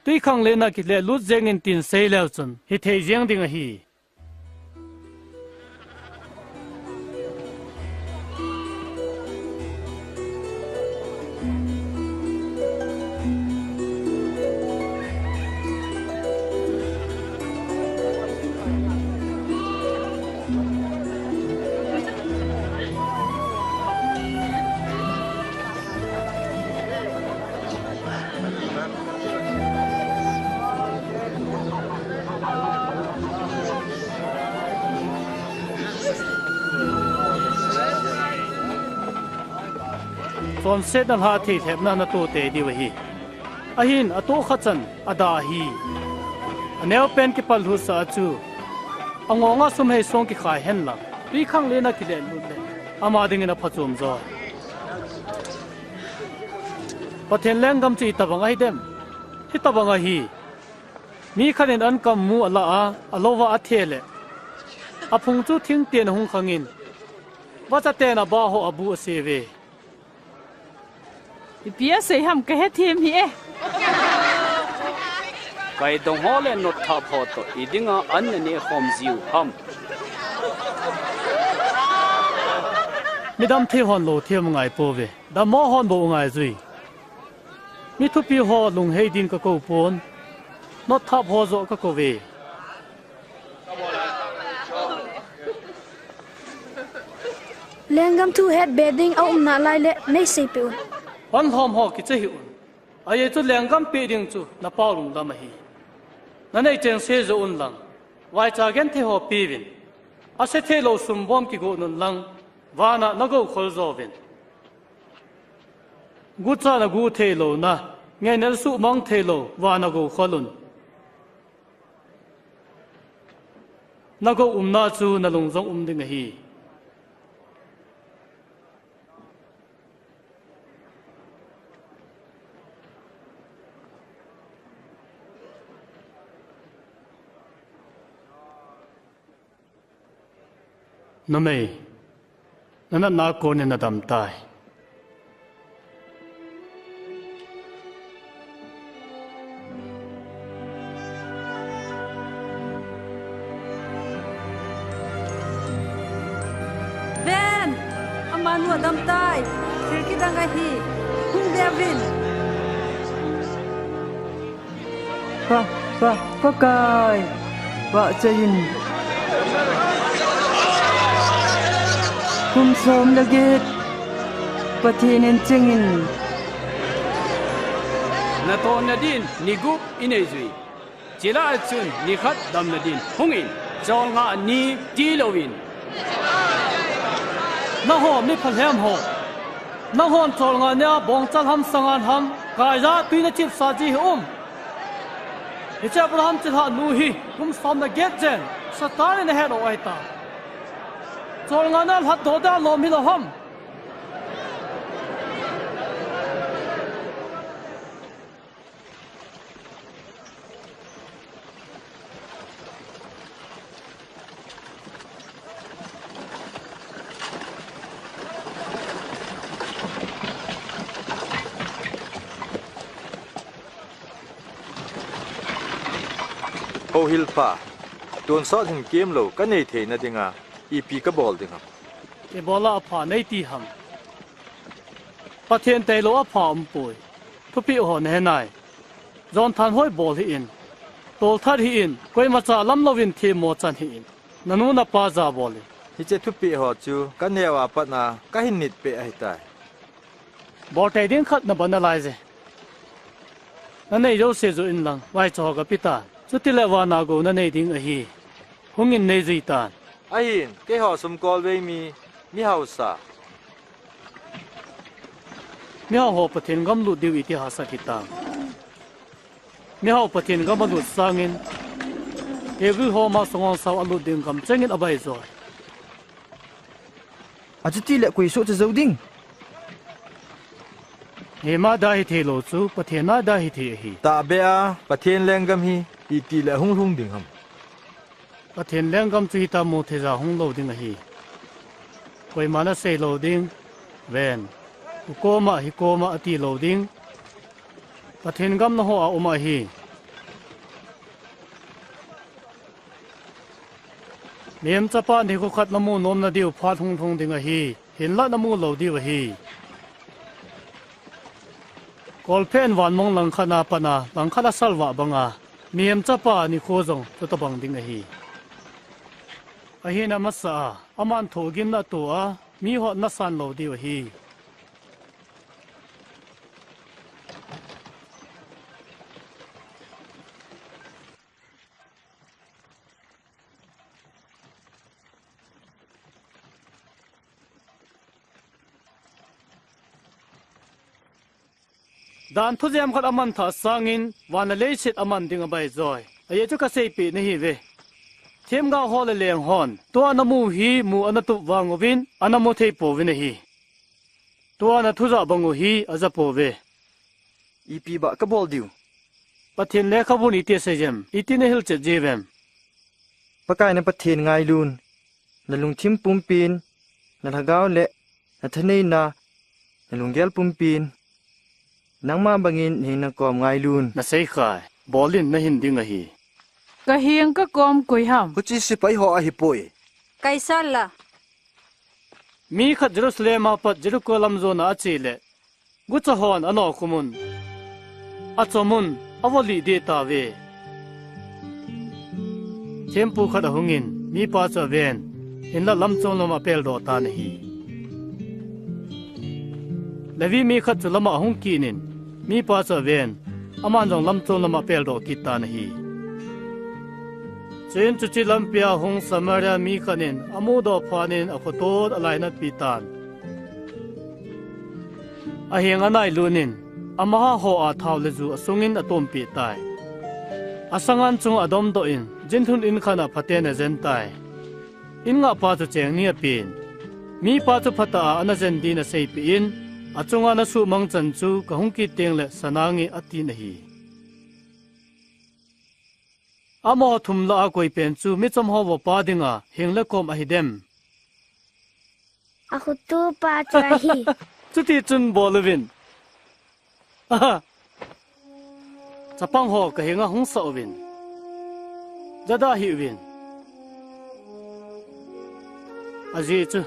twikhanglen a kilehlut jeng in tin sei leu chun, hithei jeng ding ahi. Chonsetna lhah thei lhepna natoh tei diu ahi. Ahin atoh kha chan adah ahi. Aneopen kipallhutsah a chu angonga sum hei song kikhai henlang, twikhanglen a kilehlut le ama dingin aphachom jo. Pathen lenggam chu itobang ahidem? Hitobang ahi. Mi khat in ankam mu alah a, alouva athe le, aphung chu thingten ahung khangin, vachaten abah ho abu aseuve. Ipi asei ham kahethem hih e. Kaidong ho le notthap ho toh idinga an naneh khom jiu ham? Midam thei hon lou thei um ngai pouve. Dammo hon bou ngai jui. Mi thupi ho lunghei din ka kou pon. Notthap ho joh ka kou ve. Lenggam thu het be ding a um nalai le nei seipeh un. Hon lhom ho kiche hih un. Ajeh chu lenggam peh ding chu na pau lungdam ahi. Na nei cheng se joh un lang, vaicha genthei ho peuvin. Ase thei lou sumbom kigon un lang, vana na gou khol jouvin. Gucha na gu thei louna, ngaina na suhmang thei lou, vana gou khol un. Na gou umna chu na lung jong um ding ahi. Numei, na natna kon in na dam tai. Ven, amanu adam tai, thil kidang ahi, hung de uvin. Pa, Pa, Pakai, vahchoi in. Kum som le get, Pathen in cheng in. Natohna din ni gup inei jui. Chule achun ni khat damna din hung in, cholngah ni tilou in. Nangho mi phalhem ho. Nanghon cholngah nia bongchal ham sangan ham, kaija tui na chipsah ji hi um. Hiche Abraham chilhah nu hi, kum som le get jen, Satan in ahet u ahitai. Cholngah nia lhatdoh dia lom hilou ham. Houhil pa, tonsot hin kemlou kanei theina dinga ipi kabol ding ham? Ibola apha nei ti ham? Pathen tailou apha umpoi. Thupeh ho nahe nai. Jonthanhoi bol hih in. Tolthat hih in. Koimacha lam louvin themmo chan hih in. Nanu napa jabol in. Hiche thupeh ho chu kaneo a pat a kahin nit peh ahitai. Bol tei ding khat nabol nalai je. Nanei jouse joh in lang, vaicha ho gape tan. Chutile vana gou nanei ding ahi. Hungin nei jui tan. Ahin, keiho sumkolvei mi, mi hausa. Mihao ho Pathen gam lut diu iti hahsat hitam. Mihao Pathen gam alut sangin, Hebrew ho masang ong sao alut ding gam chengin abai joi. Achutile koi sohcha jou ding? Hima da hithei lou chu, Pathen a da hithei ahi. Tahbeh a, Pathen lenggam hi, itile hung lhung ding ham? Pathen lenggam chu hitia mutheija hung lou ding ahi. Koiman asei lou ding, ven, hukoma, hikoma ati lou ding. Pathen gam naho a um ahi. Mihem chapa nikho khat namu nomna diu phat hung lhung ding ahi. Hinla namu lou diu ahi. Kolphe in vanmong langkhat a pat a, langkhat asalvah banga, mihem chapa nikho jong chutobang ding ahi. Ahin amasa a, aman thohgimna atoh a, miho nasan lou diu ahi. Dan thujem khat aman thah sangin, van le leiset aman ding abai joi. Ajeh chu kaseipeh nahiuve. Themgao ho le leng hon, tua namu hi mu anatup vang uvin, anamu thei pouvin ahi. Tua nathu jah bang u hi aja pouve. Ipi bah kabol diu? Pathen lekhabun iti asei jem, iti nahilchet jiuvem? Pakai na Pathen ngailun, nalungthim pumpin, nalhagao le nathaneina, nalunggel pumpin, nangma bangin nahin nakom ngailun. Nasei khai, bolin nahin ding ahi. Kaheng kakom koi ham? Huche sepai ho ahipoi. Kaisar la. Mi khat Jerusalem a pat Jericho lam jona ache le, gucha hon anokhum un, achom un, avo lih deh tauve. Thempu khat ahungin, mipa chu aven, hinlah lamchom lam apeldoh tan ahi. Levi mi khat chu lam'a ahung kit in, mipa chu aven, aman jong lamchom lam'a apeldoh kit tan ahi. Chuin chuche lampia hung Samaria mi khat in amudoh phat in akhoto alainatpi tan. Ahenga anailut in, amaho a thao le ju asungin atompeh tai. Asangan chunga adomdoh in, jinthun in khat'a phaten ajen tai. In ngahpa chu cheng ni apen. Mipa chu phatah a ana jen din aseipeh in, achunga nasuhmang chan chu kahung kit teng le sa nange atin ahi. Amaho thum lah a koipen chu michom ho vohpa dinga heng le kom ahidem? Akhotopa chu ahi. Chuti chun bol uvin. Aha. Chapang ho kahenga hung sah uvin. Jada hih uvin. Ajeh chu,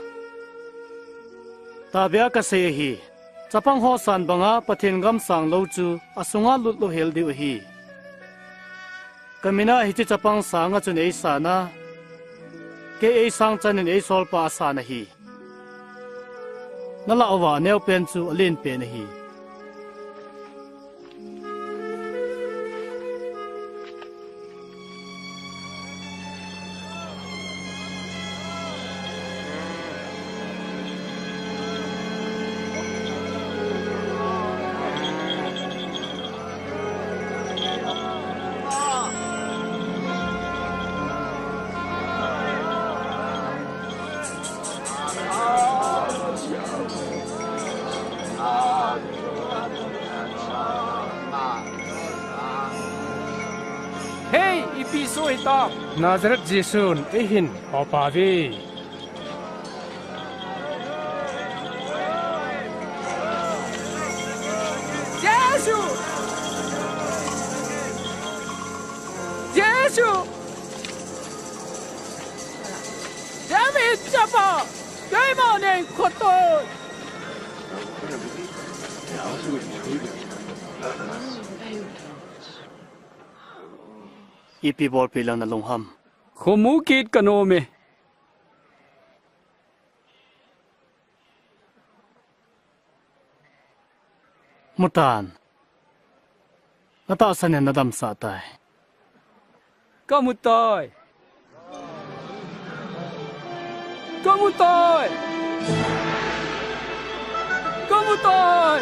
tahbeh a kasei ahi. Chapang ho san banga Pathen gam sang lou chu asunga lut louhel diu ahi. Kamin a hiche chapang sanga chun eisan a, kei eisang chan in eisolpa asan ahi. Nalah uva aneopen chu alenpen ahi. Hei, ipi soh hitam? Nazareth Jesun eihin hopauve. Jesu! Jesu! David chapa, keima neng khoto. Ipi bolpi lang nalung ham? Khomu kit kanom e. Mutan. Natahsan in nadamsah tai. Kamu tai. Kamu tai. Kamu tai.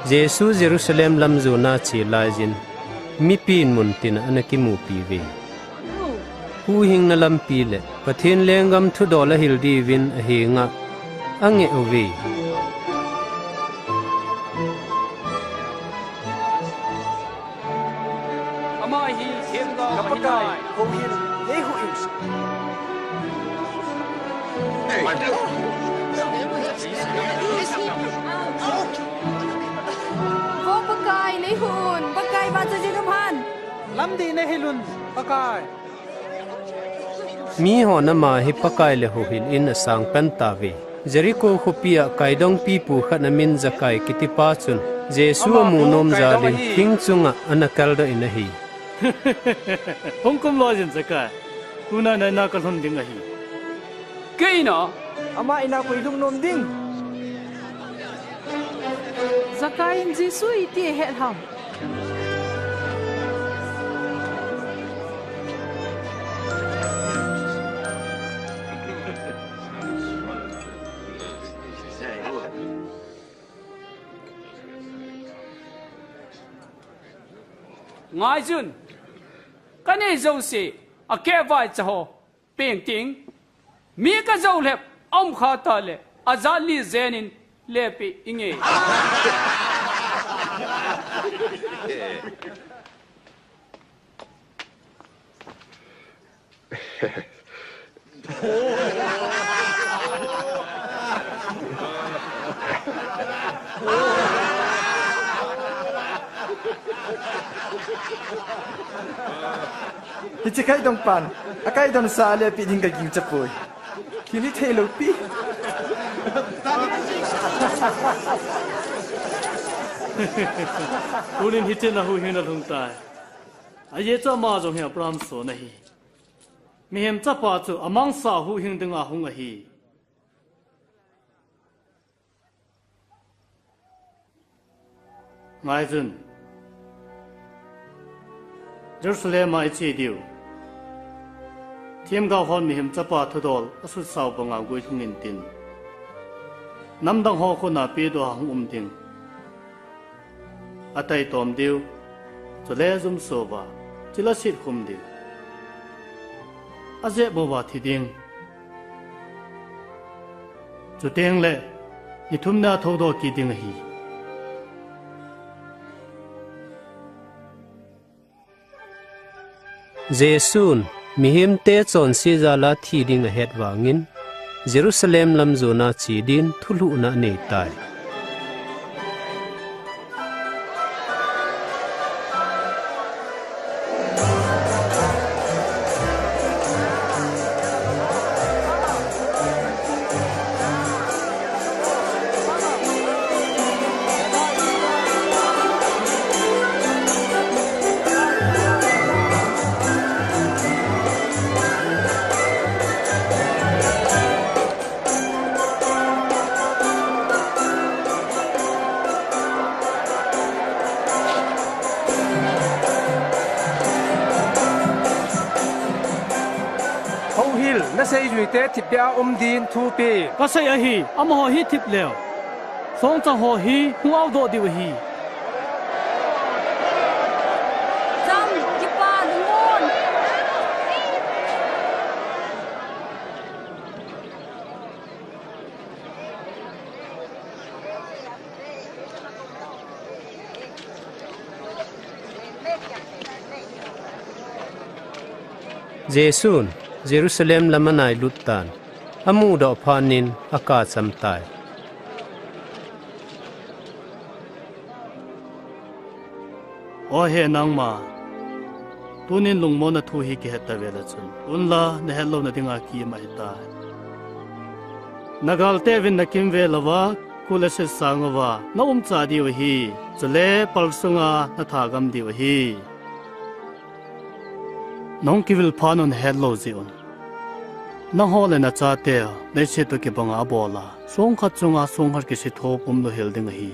Jesu Jerusalem lam jona ache laiyin, mipin muntina ana kimupi uve. Huhhingna lampi le Pathen lenggam thudol ahil diuvin ahenga angeh uve. Ama hi themgao ahi tai. Houhil, neihuh in. Vo Pakai, neihuh un. Pakai, vahchoijin um hen. Lamdih nahil un, Pakai. Mihon ama hi Pakai le houhil in asang pen tauve. Jericho khopia kaidongpipu khat amin Zakai kitipa chun Jesu amu nom jalin thing chunga ana kaldoh in ahi. Hung kum loijin Zakai. Tuna nang in'a kalhun ding ahi. Kei in'a? Ama in'a koi lhung nom ding? Zakai in Jesu iti ahet ham? Ngaiyun, kanei jouse, akeh vaicha ho, peng ting, mi kajou lhep, aum kha tale, ajat li jenin, lepeh inge. Hiche kaidong pan, akaidong sa le pi ding kaging chapoi. Kini thei lo pi. Tunin hiche na huhhing na lhung tai. Ajeh chu ama jong hi Abraham son ahi. Mihem chapa chu amangsa huhhing dinga hung ahi. Ngai chun, Jerusalem a i che diu. Themgao hon mihem chapa thudol a sutsau banga guilhung intin, namdang ho khut a pedoh a hung um ding. A taitom diu, chule jumso uva, chule asetkhum diu. Ajep uva thi ding. Chuteng le, ni thumna a thoudoh kit ding ahi. Jesun mihemte chonse jal a thi ding ahet vangin, Jerusalem lam jon a che din thulhuhna anei tai. Houhil, naseijuite thipbeh a um din thu pe. Kasei ahi, amaho hi thip leu, songchang ho hi hung aodoh diu ahi. Cham, kipa, lungon. Jesun Jerusalem lam anailut tan, amudoh phat in akap cham tai. O he nangma, tunin lungmonna thu hi kihet tave le chun, unla nahet louna dinga kiim ahitai. Nagalte uvin nakimvel uva, kul le set sang uva naumcha diu ahi, chule pal sunga nathagam diu ahi. Nahung kivil phat un nahet lou jeh un, nangho le nachateu leiset toh kibanga abol a, songkhat chunga songkhat kisethop umlou hel ding ahi.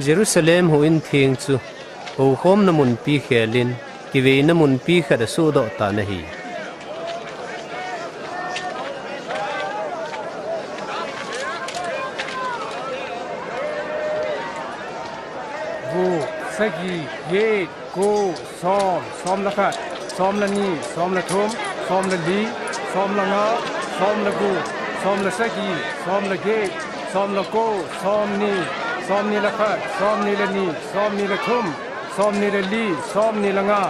Jerusalem houin theng chu houkhomna munpi khelin, kiveina munpi khat asohdoh tan ahi. Gup, sagi, get, ko, som, som le khat, som le ni, som le thum, som le li, som le nga, som le gup, som le sagi, som le get, som le ko, som ni, som ni le khat, som ni le ni, som ni le thum, som ni le li, som ni le nga.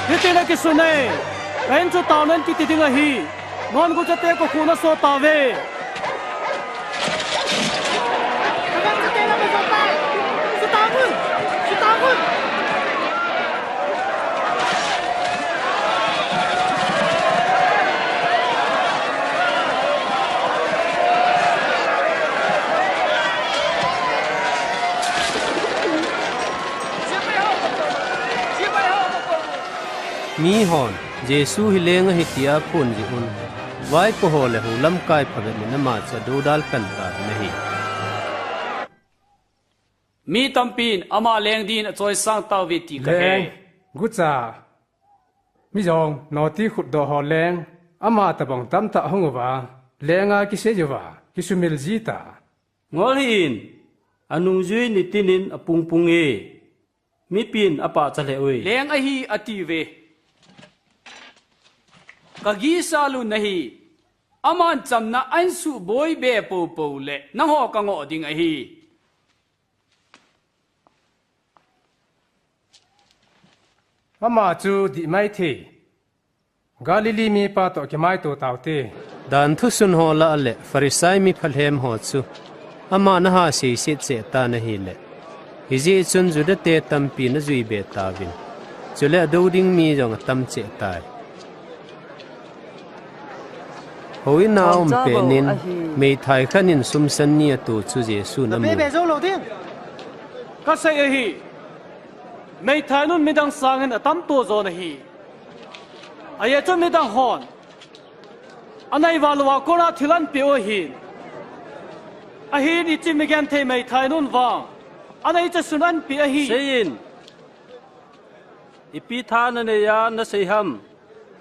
Hitin akisun e, kahin chu taonan kiti ding ahi. Nangho guchate kokhuh naso tauve. Mihon Jesu hi leng ahi tia aphon jeh un, vaipo ho le hou lamkai phabep in ama chu adoudal pan tan ahi. Mi tampin ama leng din achoisang tauve ti kahe. Leng, gucha, mi jong noti khutdoh ho leng, ama tobang tamtah hung uva, lenga kisei uva, kisumil jita. Ngol hih in, anungjui nitinin apungpung e. Mipin apahcha lheh uve. Leng ahi atiuve. Kagisa lhun ahi. Aman chamna ahin suboi be poupou le nangho kangoh ding ahi. Ama chu dihmai thei. Galilee mipa toh kimaito taute. Danthu sun ho lah le Pharisai mi phalhem ho chu ama naha seiset cheh tan ahile, hijeh chun Judate tampin ajui be tauvin, chule adou ding mi jong atam cheh tai. Houin a aum petnin, meithai khat in sum san ni ato chu Jesun amu. Kasei ahi, meithai nun midang sangin atam to jon ahi. Ajeh chu midang hon anei val uva kona thil ahin peh u ahin, ahin hiche migenthei meithai nun vang aneicha sun ahin peh ahi. Seiyin, ipi tha nanei a nasei ham?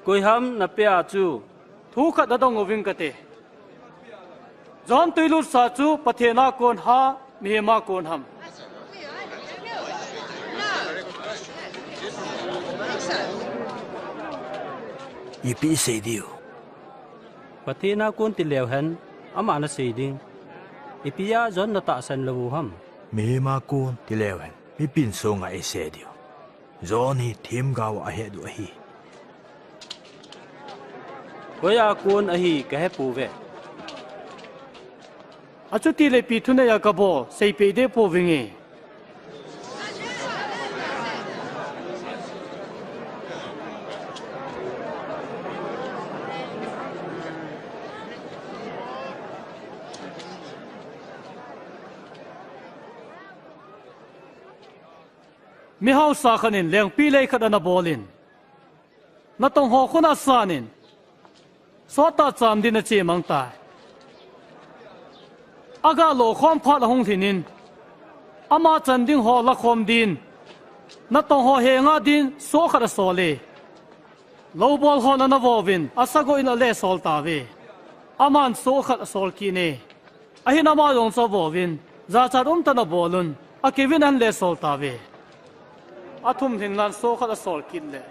Koi ham napeh a chu? Thu khat nadong uving kate. John tuilutsa chu Pathen a kon ham, mihem a kon ham? Ipi isei diu? Pathen a kon tileu hen, ama nasei ding. Ipi a John natahsan lou u ham? Mihem a kon tileu hen, mipin songa eisei diu. John hi themgao a ahet u ahi. Koi a kon ahi kahepouve. Achutile ipi thunei a kabol, seipeh deh pouvinge. Mihaosa khat in lengpilei khat ana bolin, natong ho khun asanin, sottah cham din achemang tai. Aga lokhom phat ahung lhinin, ama chan ding ho lakhom din, natong ho henga din soh khat asole. Loubol hon ana vouvin, asagoh in alesol tauve. Aman soh khat asol kit e. Ahin ama jong chu avouvin, jachat umtah in abolun, akeuvin ahin lesol tauve. Athum lhin ngan soh khat asol kit le,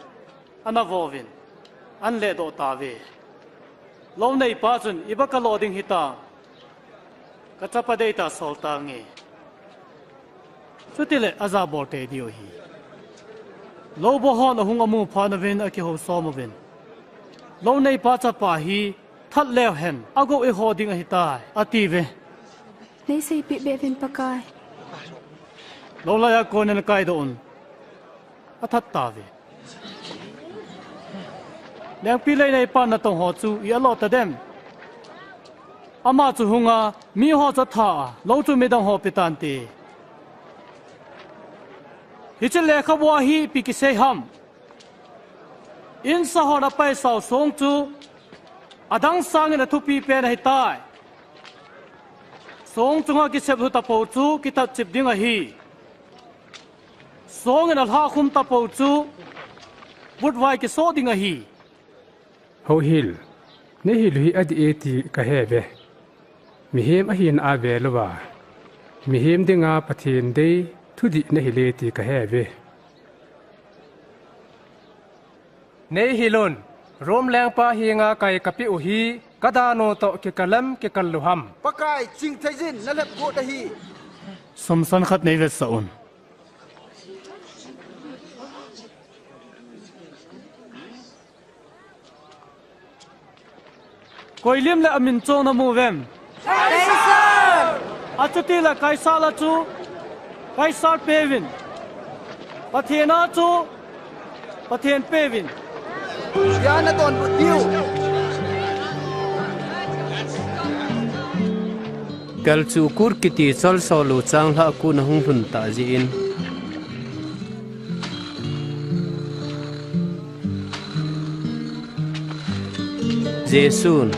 ana vouvin, ahin ledoh tauve. Lou neipa chun, iba kalo ding hitam? Kachapa deitah a sol tange. Chutile ajabol tei diu ahi. Loubol hon ahung amu phat uvin akihousom uvin, lou neipa chapa hi that leu hen, agou eiho ding ahitai, atiuve. Neiseipeh beh uvin Pakai. Loulai a konin akaidoh un, athat tauve. Lengpilei neipan natong ho chu i-alo tadem? Ama chu hunga, miho chu atha a, lou chu midang ho apetante. Hiche lekhabua hi ipi kisei ham? Insa hon apaisau song chu adang sangin athupi pen ahitai. Song chunga kisep lhu tapou chu kithat chip ding ahi. Songin alhahkhum tapou chu vutvai kisoh ding ahi. Houhil, neihil u hi adih e ti kaheuve. Mihem ahina a velouva, mihem dinga Pathen dei thudih neihil e ti kaheuve. Neihil un, Rom lengpa henga kai kapeh u hi kadanu toh kikal em kikal lou ham? Pakai, chingtheijin nalhep got ahi. Sumsan khat neivetsah un. Koi lim le amin chong namu uvem? Kaisar! Achutile Kaisar a chu Kaisar peuvin, Pathen a chu Pathen peuvin. Ijat nadonbut diu? Kalchuh kut kiti cholso lou changlhah kut ahung lhun tah jeh in, Jesun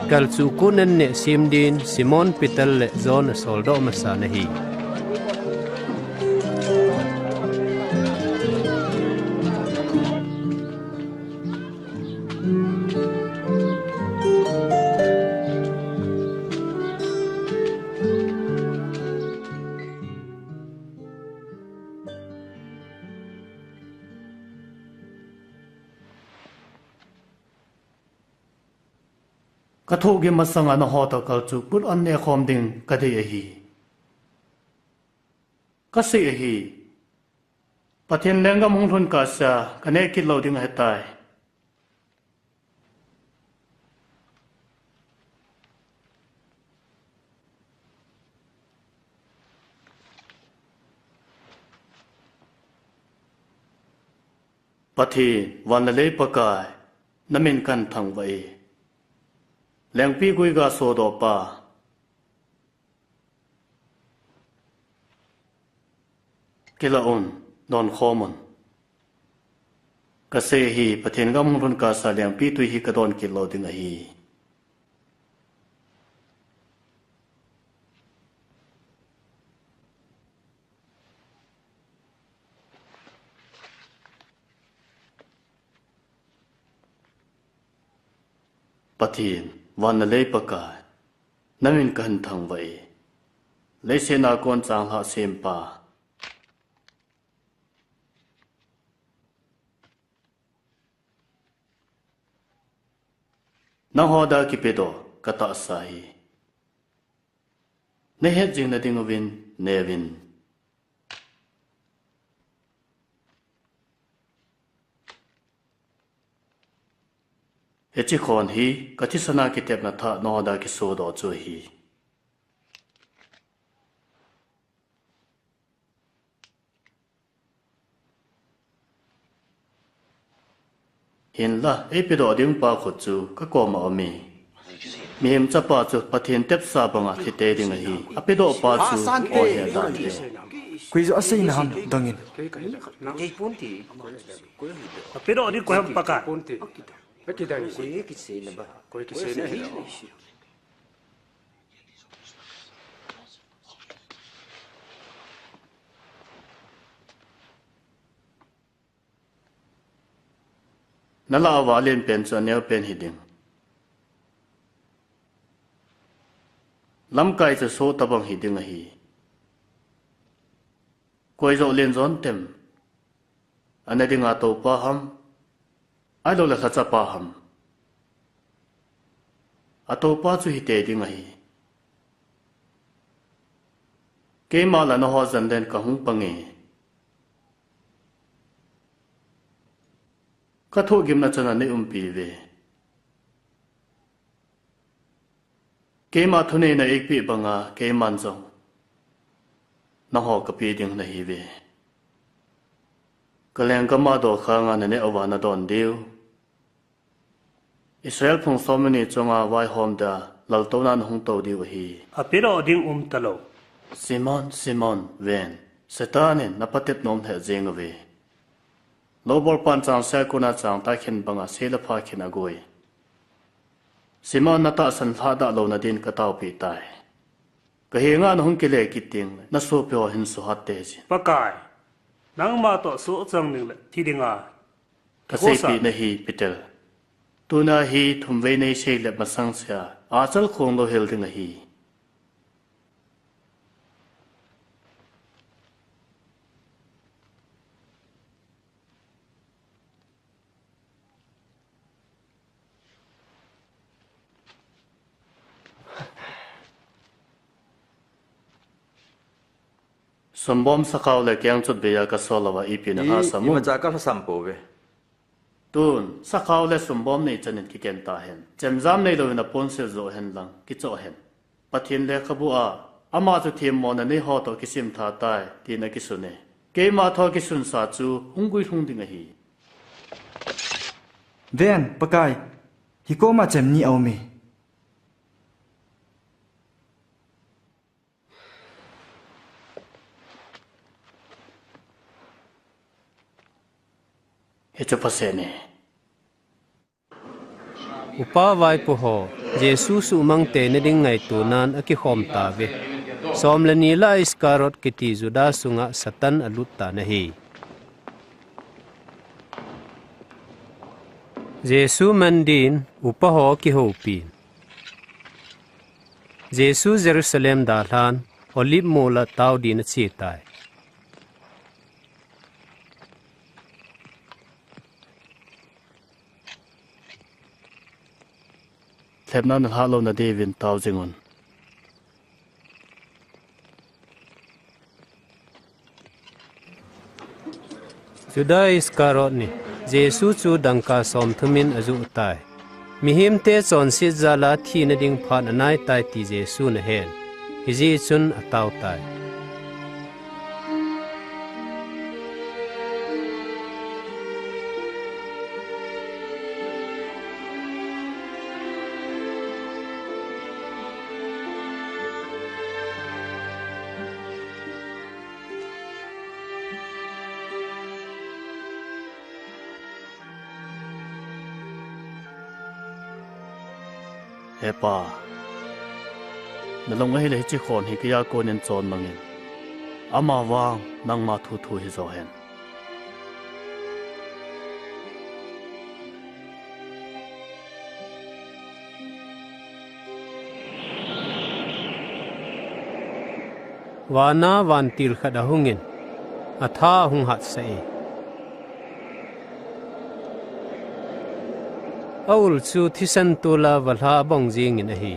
kalchuh kut nenneh sem din Simon Peter le John asoldoh masan ahi. Ka thohgim masanga nangho toh kal chu kut an neh khom ding ka dei ahi. Ka sei ahi. Pathen lenggam hung lhun kahsea ka neh kit lou ding ahitai. Pathen, van le lei Pakai, na min kahin thangvah e. Lengpitwi ga sodoh pa. Kilah un, don khom un. Ka sei ahi, Pathen gam hung lhun kahsea lengpitwi hi ka don kit lou ding ahi. Pathen, van le lei Pakai, na min kahin thangvah e. Leiset a kon changlhah sempa. Nangho dia kipedoh ka tahsa hi. Na het jing na ding uvin, neuvin. Hiche khon hi, ka thisan a kitepna thah nangho dia kisodoh chu ahi. Hinlah, eipedoh ding pa khut chu ka koma aume. Mihem chapa chu Pathen tepsa banga thi tei ding ahi. Apedoh pa chu aw he dan ahi. Koi joh asei na ham dongin. Apedoh ding koi ham Pakai. Na lah uva alen pen chu aneo pen hiding. Lamkai chu soh tabang hiding ahi. Koi joh len jon tem. Ana dinga toupa ham, ahilouleh lhachapa ham. Atoupa chu hitei ding ahi. Keima lah nangho jan len kahung pange. Ka thohgimna chana nei umpi uve. Keima thuneina eipeh banga keiman jong nangho kapeh ding nahiuve. Ka lenggam a dokhanga naneh uva nadon diu. Israel phung somleni chunga vaihom dia laltouna nahung tou diu ahi. Apedoh ding umtalou. Simon, Simon, ven, Satan in napatep nom lheh jeng uve. Loubolpan changse a kona changtai khen banga se le pha khen agoi. Simon, natahsan lhahdah louna din kataopi tai. Kahenga nahung kile kit tengle nasopiho hin suhat teijin. Pakai, nangma toh sohchang dingle thi dinga kaseipeh nahi Peter. Tuna hi thumvei neisei le masangsea achal khong louhel ding ahi. Sumbom, sakhao le kengchot beiya kasol louva ipi nalhahsam u? Imacha kalhahsam pouve. Tun, sakhao le sumbom nei chanin kiken tahen. Chemjam neilouvin aponsil joh henlang, kichoh hen. Pathen lekhabua, ama chu themmona neiho toh kisimtha tai, tin akisune. Keima thoh kisunsa chu hung guilhung ding ahi. Ven, Pakai, hikoma chem ni aume. Hichu phaseh ne. Upa vaipoho, Jesu suhmang teina ding ngaitonan akikhom tauve. Somleni lah Iskariot kiti Juda sunga Satan alut tan ahi. Jesu man din upaho kihoupin, Jesu Jerusalem dalhan Olive mola tao din achetai. Lhepna nalhah louna diuvin tao jingun. Juda Iscariot ni, Jesu chu dangka somthum in ajuh tai. Mihemte chonset jal a thina ding phat anaitai ti Jesun ahen. Hijeh chun atao tai. He Pa, nalung ahile hiche khon hi keija konin chon mangin. Amavang nangma thu thu hijo hen. Vana vantil khat ahungin, atha ahung hatsah e. Aul chu thisan tola valha abong jengin ahi.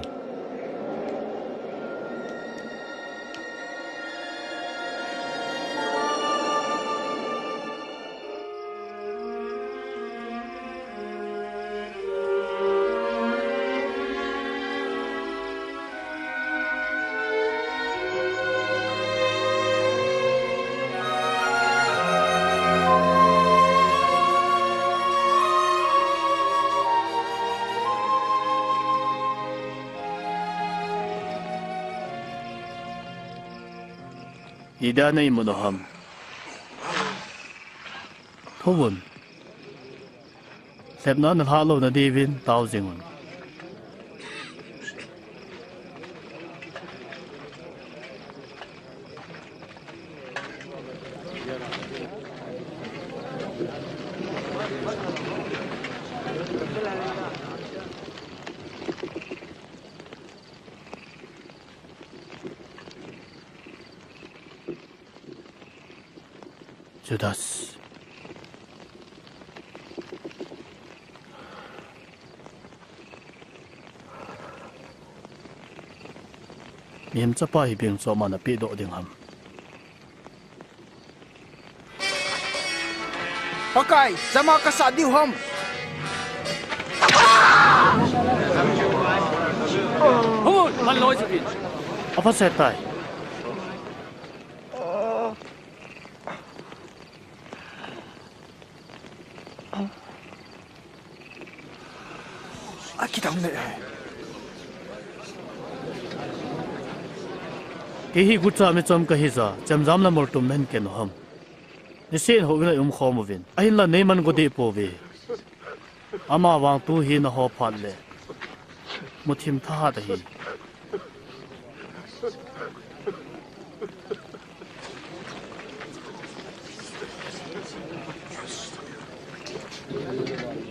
Ida nei mun u ham? Thuvun. Lhepna nalhah louna diuvin tao jingun. Judas. Mihem Chapa hi beng chu aman apehdoh ding ham? Pakai, chama kasah diu ham? Hon, man loi chu pin. Apha se tai. Akidang le. Kei hi gucha michom kahi jeh a, chemjam le moltum nahin ken u ham? Niseh in houin a i umkhom uvin. Ahinla neiman go deh pouve. Amavang tu hi naho phat le muthim thahat ahi.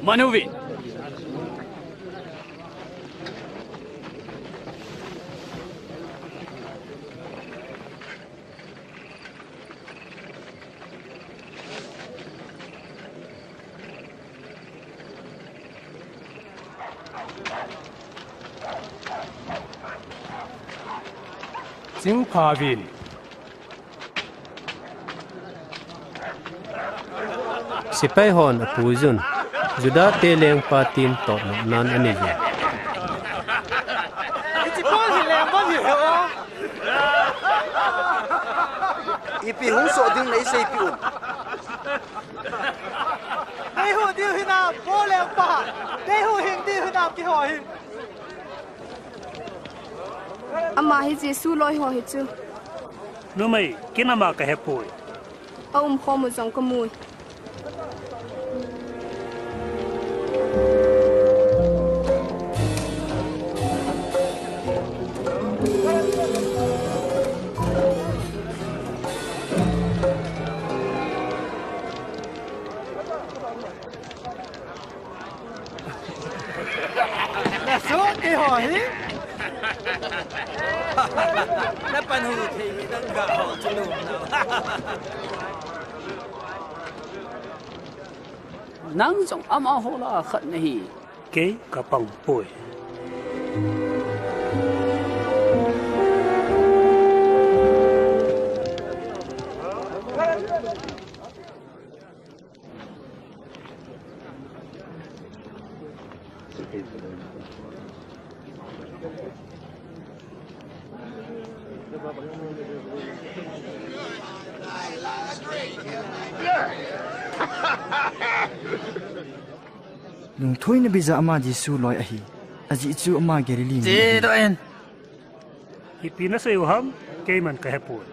Manu vin. Chingpha vin. Sepai hon apuijun, Juda te lengpa tin totnop nan anei jin. Hiche Paul hi lengpa hi ho. Ipi hung soh ding nei seipeh un. Deihu diu hinam, Paul lengpa. Deihu hing diu hinam keiho hi. Ama hi Jesu loi ho hi chu. Numei, ken ama kahepoi. Aumkhom u jong kamui. Nasoh keiho hi. Napan hung thei hi nang ga ho chu lum nau. Nang jong amaho lah a khat nahi. Kei kapang poi. Lungthoina beija ama Jesu loi ahi. Ajeh chu ama Galilee mi ahi. Chedoh in. Ipi nasei u ham, keiman kahepoi.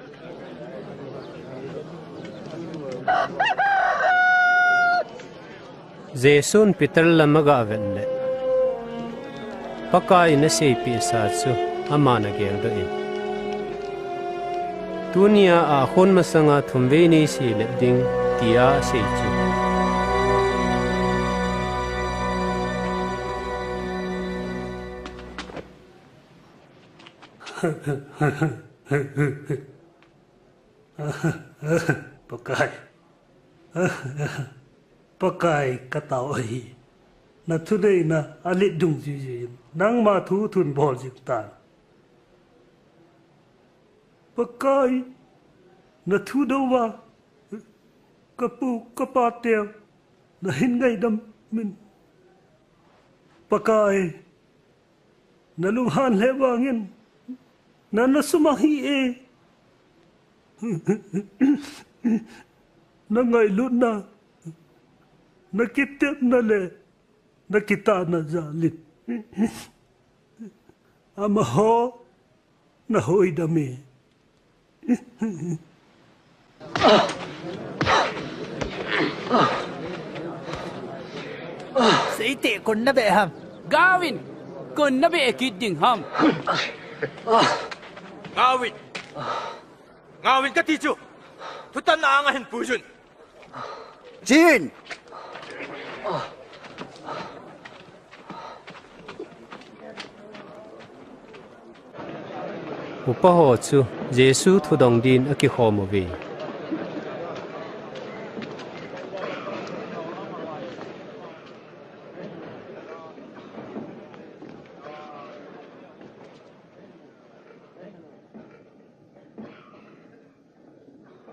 Jesun Peter lam aga vet le, Pakaiyin aseipeh sa chu aman ageldoh in, tunia ahkhon masanga thumvei neisei lep ding, tia asei chu. Pakai. Pakai, katao ahi. Nathuneina alet dungjui jui in, nangma thu thun bol jing tan. Pakai, nathu dou va, kapu, kapa teu nahin ngaidam in. Pakai, nalunghan le vangin, na, nasumang hih e. Nangailutna, nakitepna le nakitahna jal in amaho nahoidam e. Seiteh, koin nabeh ham? Gaovin, koin nabeh kit ding ham? Gaovin. Gaovin kati chu. Thutanna anga hin puiyun. Chen! Upa ho chu Jesu thudong din akikhom uve.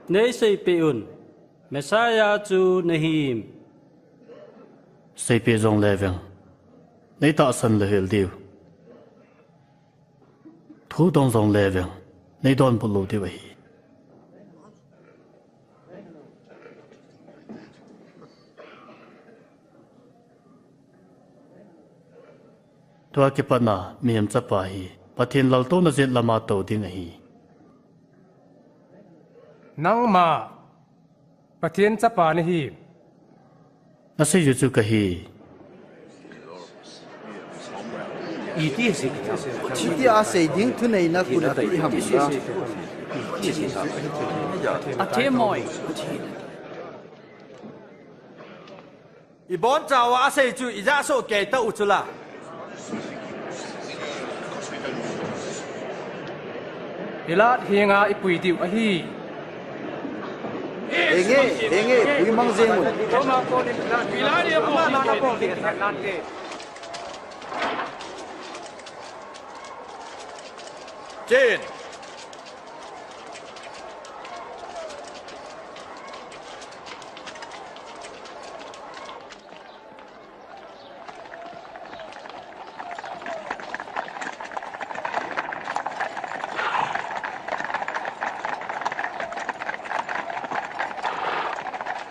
Neiseipeh un, Messiah chu nahim? Seipeh jongle veng, neitahsan louhel diu. Thudong jongle veng, neidonbut lou diu ahi. Tua kipatna Mihem Chapa hi Pathen laltouna jet lama tou ding ahi. Nangma Pathen Chapa nahim? Nasei u chu kahi. Iti asei ding thuneina koin apeh ham? Athemmoi. Ibonchauva asei chu ijah soh kei tauh chula. Pilat henga ipui diu ahi. Henge, henge, puimang jeng un. Chen.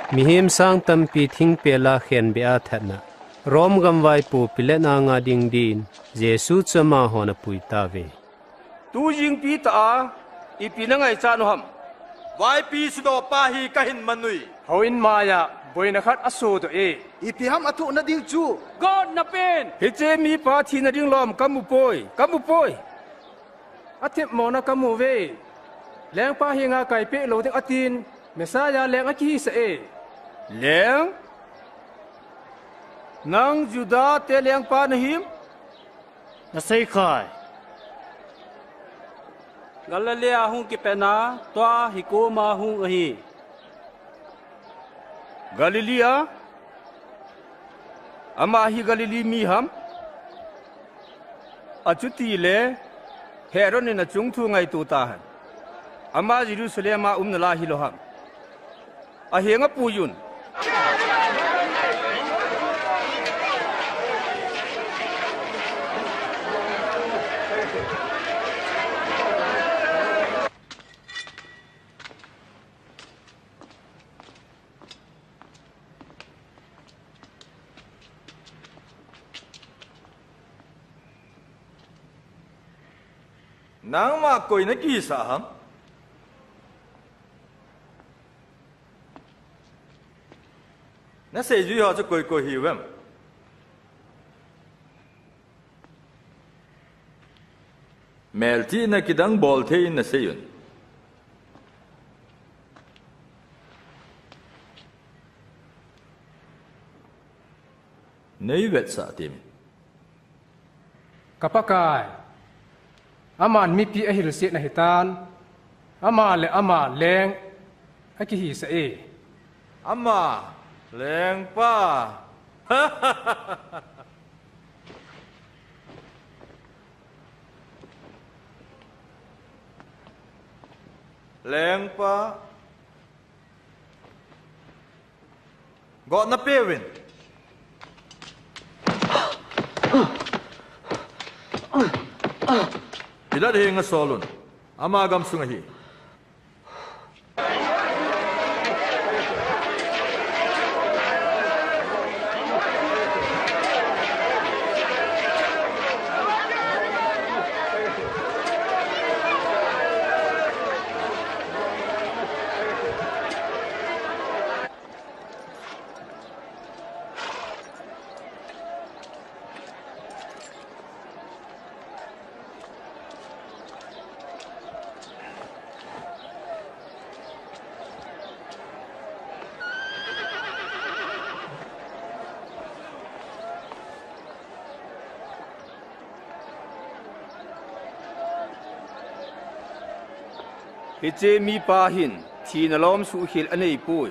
Mihem sang tampi thingpel a khenbeh a thatna, Rome gam vaipo Pilat anga ding din Jesu chu amahon apui tauve. Tujingpi tah a ipi nangaichat u ham? Vaipi sudohpa hi kahin man uve. Houin maiya boina khat asodoh e. Ipi ham athohna ding chu? Gotna pen! Hiche mipa thina ding lom kamu poi, kamu poi. Athemmona kamu uve. Lengpa henga kaipeh lou ding atin, Messiah leng akihisah e. Leng? Nang Juda te lengpa nahim? Nasei khai. Galilee a hung kipatna, tua hi koma hung ahi. Galilee a? Ama hi Galilee mi ham? Achutile Herod in achung thu ngaito tahen. Ama Jerusalem a um nalai hilou ham? Ahenga puiyun. Nangma koi nakisah ham? Naseijui ho chu koi koi hiuvem? Melchihna kidang bolthei in naseiyun. Neivetsah temin. Ka Pakai, aman mipi ahilsetna hitan, ama le ama leng akihisah e. Ama lengpa. Lengpa. Gotna peuvin. Pilat henga solun. Ama gamsung ahi. Hiche mipa hin thina lom suhkhel aneipoi.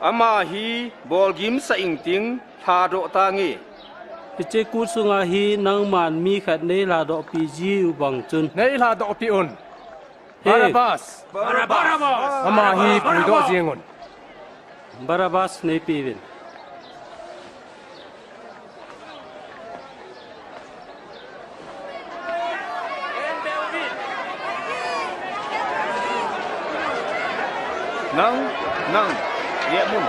Ama hi bolgim sah ingting, lhadoh tange. Hiche kut sunga hi nangman mi khat neilhadohpi jiu bang chun. Neilhadohpi un. He. Barabbas! Barabbas! Ama hi puidoh jeng un. Barabbas neipeuvin. Nang, nang, ye mun.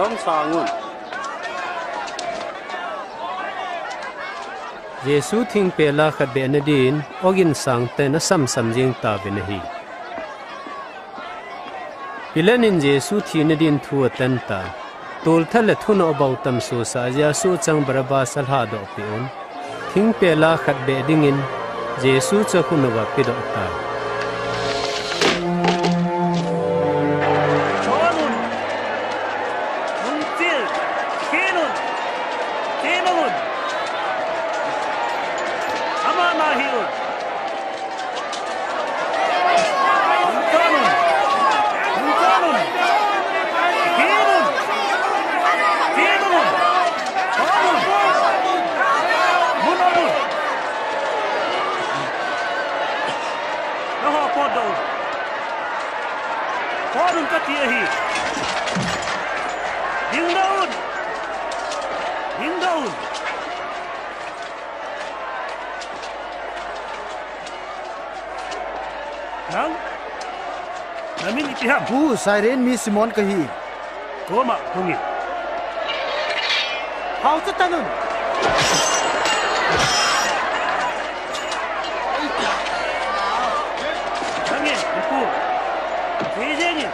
Domsang un. Jesu thingpel a khat behna din ogin sangtah in asamsam jeng tauvin ahi. Pilat in Jesu thina din thu atan tai. Tolthat le thunoh bou tam sohsah jeh a sohchang Barabbas alhadohpeh un. Thingpel a khat beh dingin Jesu chu akhut uva apedoh tai. Chon un! Nungchil! Khen un! Khen un! Ama nahi un! Nang? Namin ipi ham? Pu, Cyrene mi Simon kahi. Koma hungin. Hao chu tanun. Nangin, ipu. Kejengin.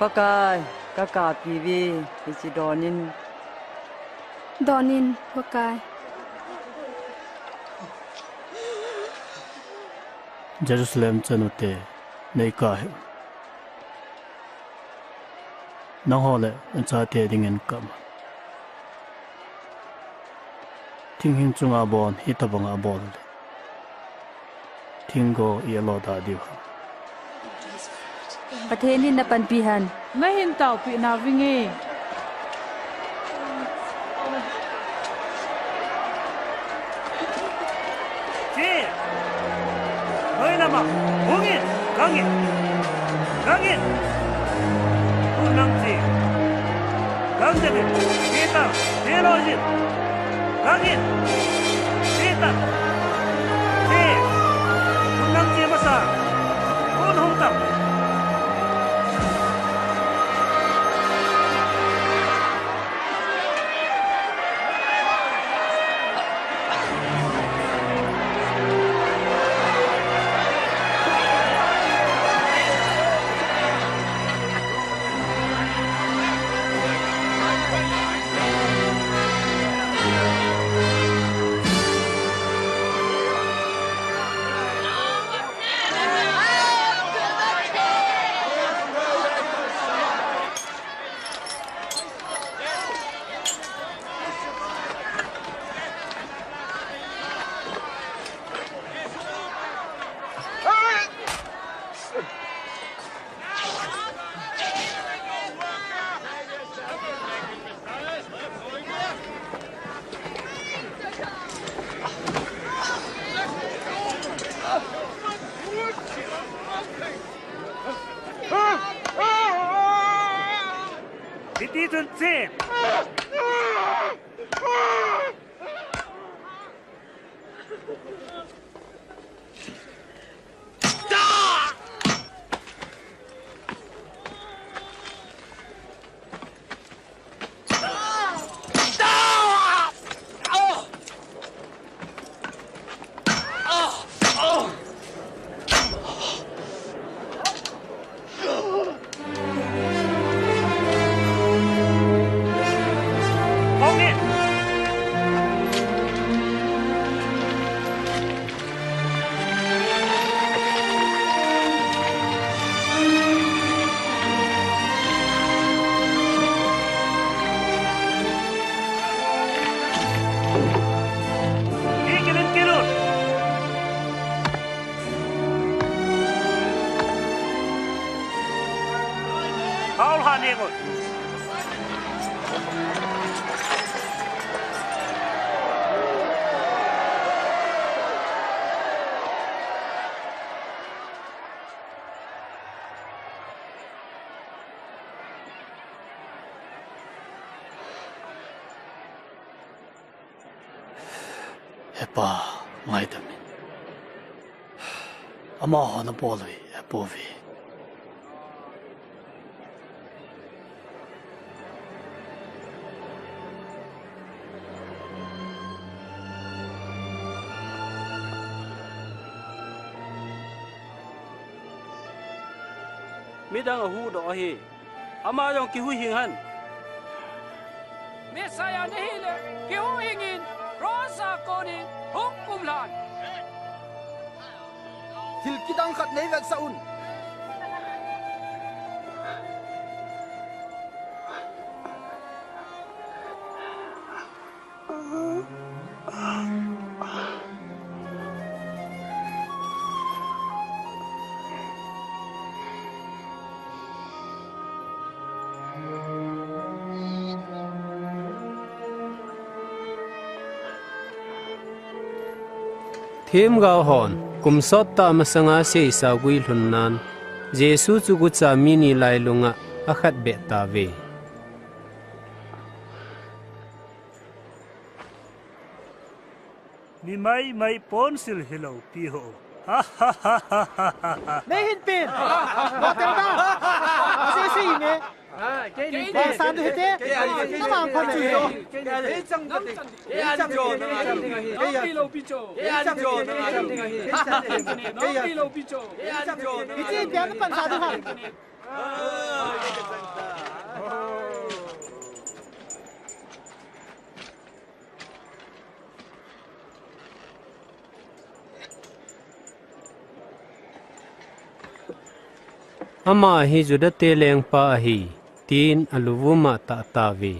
Pakai, kakapi ve, hiche donin. Donin, Pakai. Jerusalem chanu te, neikah hih un. Nangho le nachate dingin kap un. Thinghing chunga bon hitobanga bol le, thinggo i alo da diu ham? Pathen in napanpi hen. Nahin taopi navinge. Che! Noi lama, hungin, gangin, gangin. Hun nang che. Gang jengin, che ta, che lojin. Gangin, che ta, che. Hun nang che masa, hun hung ta. Hiti chun che. Paul han engot. Hepa, ngaidam in. Amaho nabol u hi apouve. Midang ahuhdoh ahi. Ama jong kihuhhing hen. Messiah nahile, kihuhhing in, cross a konin, hung kumlhan. Thil kidang khat nei vetsah un. Themgao hon kum sot tah masanga seisa guilhun nan, Jesu chu gucha mi ni lailunga akhat beh tauve. Ni mai mai ponsil hilou pi ho. Nei hin pen. Hotel da. Sei sei ne. Ba san du hite. Namang pha ne. Ei chang de. Ei chang de. Ei chang de. Ei chang de. Ei chang de. Ei chang de. Ei chang de. Ei chang de. Ei chang de. Ama hi Juda te lengpa ahi, tin aluvum a atah tauve.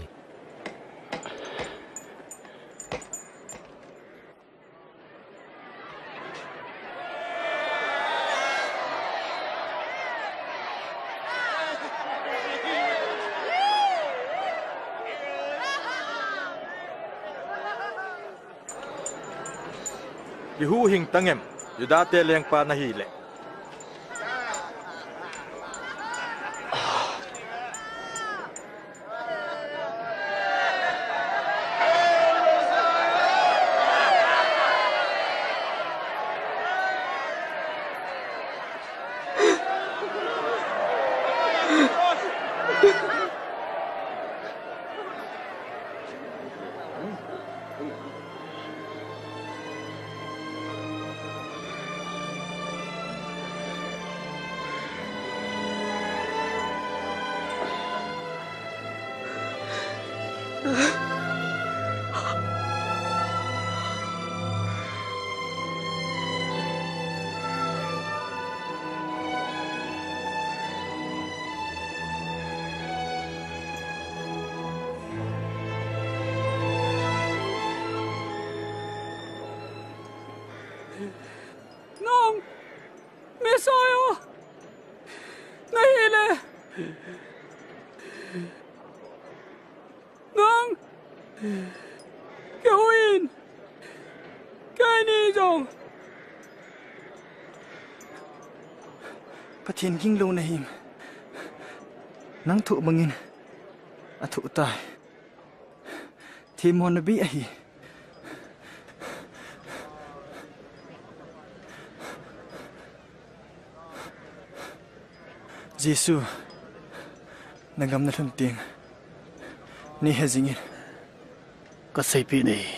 Kihuhhing tangem, Juda te lengpa nahile. Nang Messiah nahile, nang kihuhhing in, keini jong Pathen ginglou nahim. Nang thoh bangin athoh tai. Themmo nabeh ahi. Jesu, nagam nalhun teng nei he jingin. Kaseipeh nahi.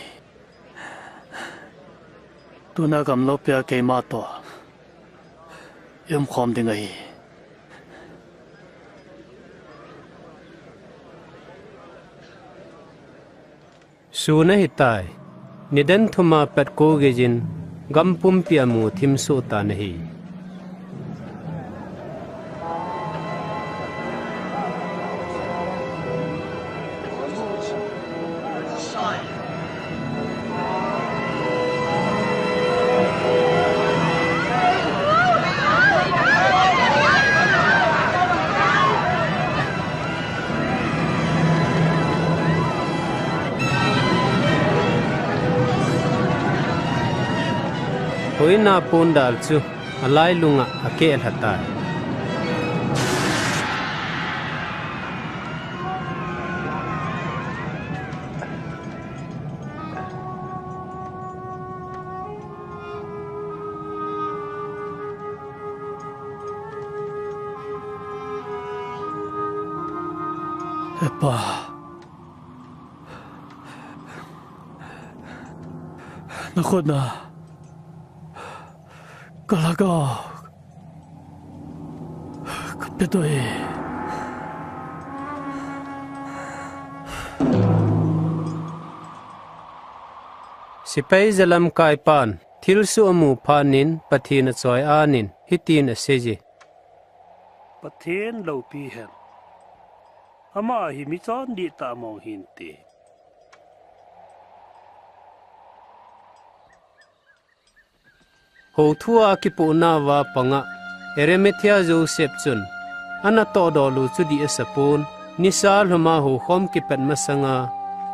Tuna gam loupia keima toh i umkhom ding ahi. Sun ahitai. Nidan thum a pat kou gei jin gam pumpi a mu thim soh tan ahi. Hoina pondal chu alailunga akehlha tai. Hepa, nakhut na kalhagao kapedoh e. Tipei jalamkaipan thilsoh amu phat in Pathen achoi-at in hitin aseiye, Pathen loupi hen. Ama hi michon dihtah mong hinte. Houthua akipohnauva panga Arimathea Joseph chun anatoh dol u chu dih asapon, nisa lhuma houkhom kipat masanga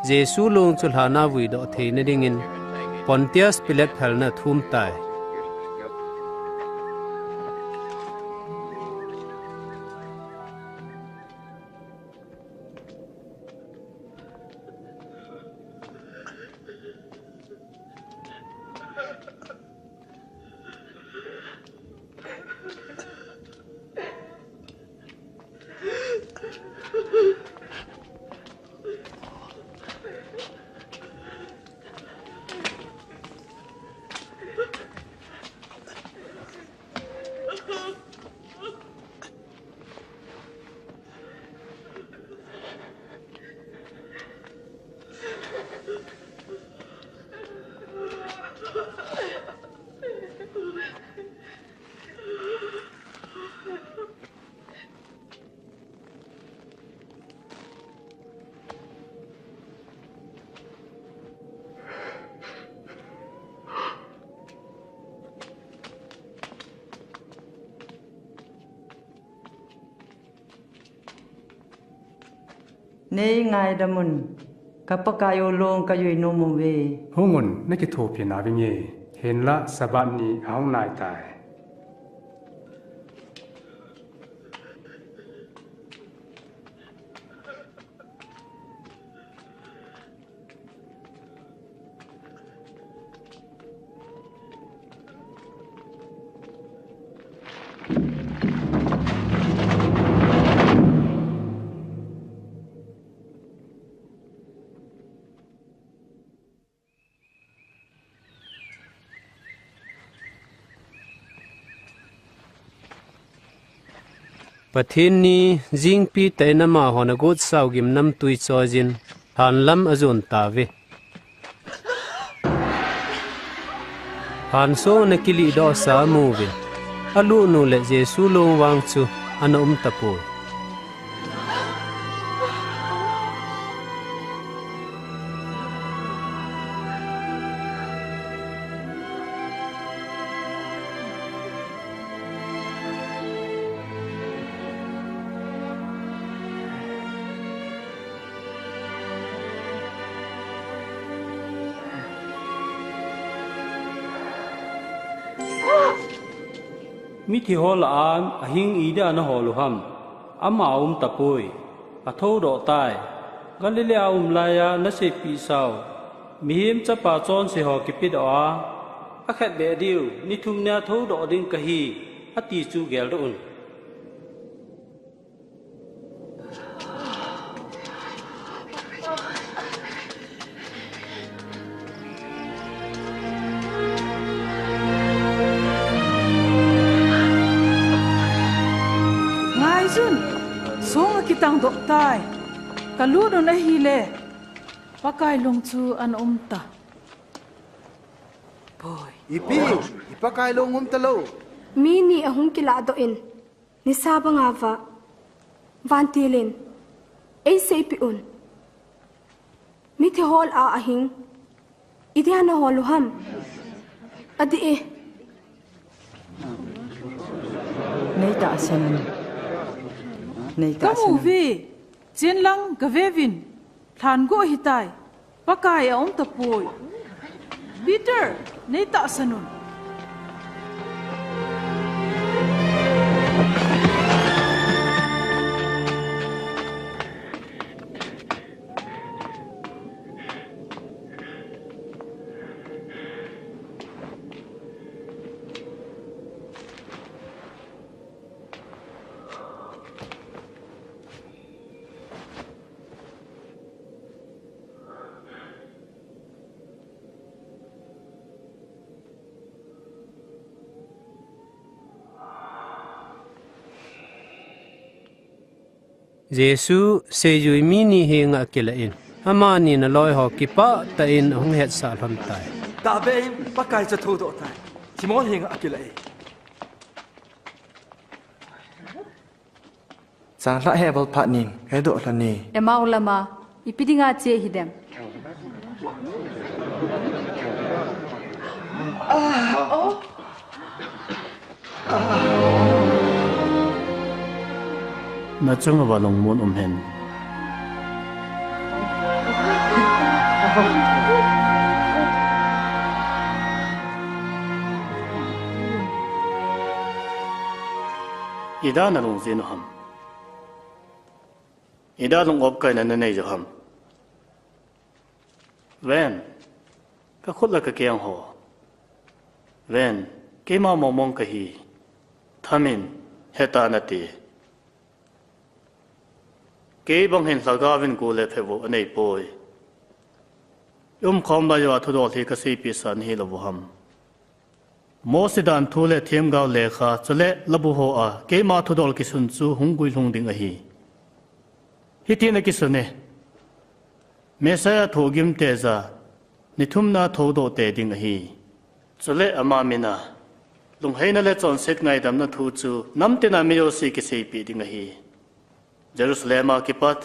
Jesu long chu lhana vuidoh theina dingin Pontius Pilate phalna athum tai. Nei ngaidamun, ka Pakai u long kajui nom uve. Hungun, nakithopi navinge, hinlah Sabbath ni ahung naitai. Pathen ni jingpi tah in amahon agotsau gimnamtui choiyin lhanlam ajon tauve. Lhansong ana kilihdohsa amu uvin, alut u le Jesu long vang chu ana um tapoi. Mithi ho lah a ahing idia nahol u ham? Ama aum tapoi. Athoudoh tai. Galilee a um laiya naseipeh sau Mihem Chapa chonse ho kipedoh a, akhetbeh diu ni thum nia thoudoh ding kahi, ati chu geldoh un. Ngaiyun, song akitangdoh tai. Kalut un ahile, Pakai long chu ana um ta. Poi. Ipi, i Pakai long um talou. Mi ni ahung kilahdoh in, nisa banga vah, vantil in eiseipeh un. Mithi ho lah a ahing idia nahol u ham? Adih e. Neitahsan un. Neitahsan un. Kamu uve, chenlang gaveuvin, lhan go ahitai. Pakai aum tapoi. Peter, neitahsan un. Jesu seijui mi ni henga akilah in, amani naloi ho kipah tah in ahung hetsah lhon tai. Tahbeh in Pakai chu thoudoh tai. Simon henga akilai. Changlhah he bol phat ning, kadoh lha ni. Emau lama, ipi dinga che hidem. Nachung uva lungmon um hen. Ida nalung jin u ham? Ida lung opkaina nanei u ham? Ven, kakhut le kakeng ho. Ven, keima mongmong kahi. Thamin, heta nate. Kei bang hin lhagao vin gu le phevo anei poi. Umkhom lai uva thudol hi kaseipi sa nahi lou u ham? Mose dan thu le themgao lekha, chule labu hoa keima thudol kisun chu hung guilhung ding ahi. Hitin akisun e. Messiah thohgim teja, ni thumna thoudoh te ding ahi. Chule ama mina, lungheina le chonset ngaidamna thu chu namtina mi jouse kiseipeh ding ahi. Jerusalem a kipat,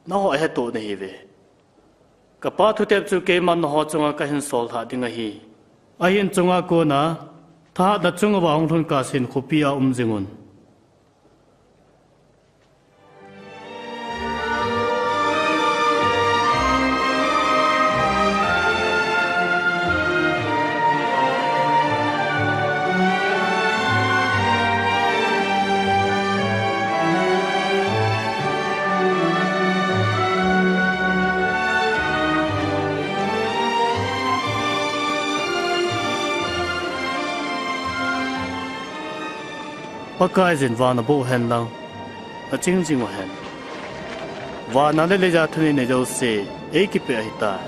nangho ahetoh nahiuve. Kapa thutep chu keiman nangho chunga kahin sol lhah ding ahi. Ahin chunga kona, thahatna chung uva hung lhun kahsen khopi a um jingun. Pakaiyin van aboh hen lang, aching jing uhen. Vana le leiya thuneina jouse eikipeh ahitai.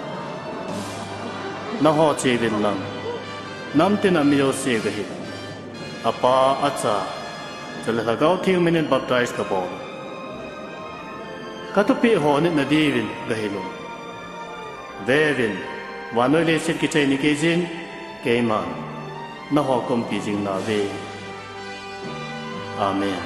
Nangho cheuvin lang, namtina mi jouse kahi. Apa, Acha, chule Lhagao Theng minin baptize kabol. Kathupeh ho nit nadiuvin gahil un. Veuvin, vannoi leiset kichai nikeiyin, keiman nangho kaumpi jing nauve. Amen.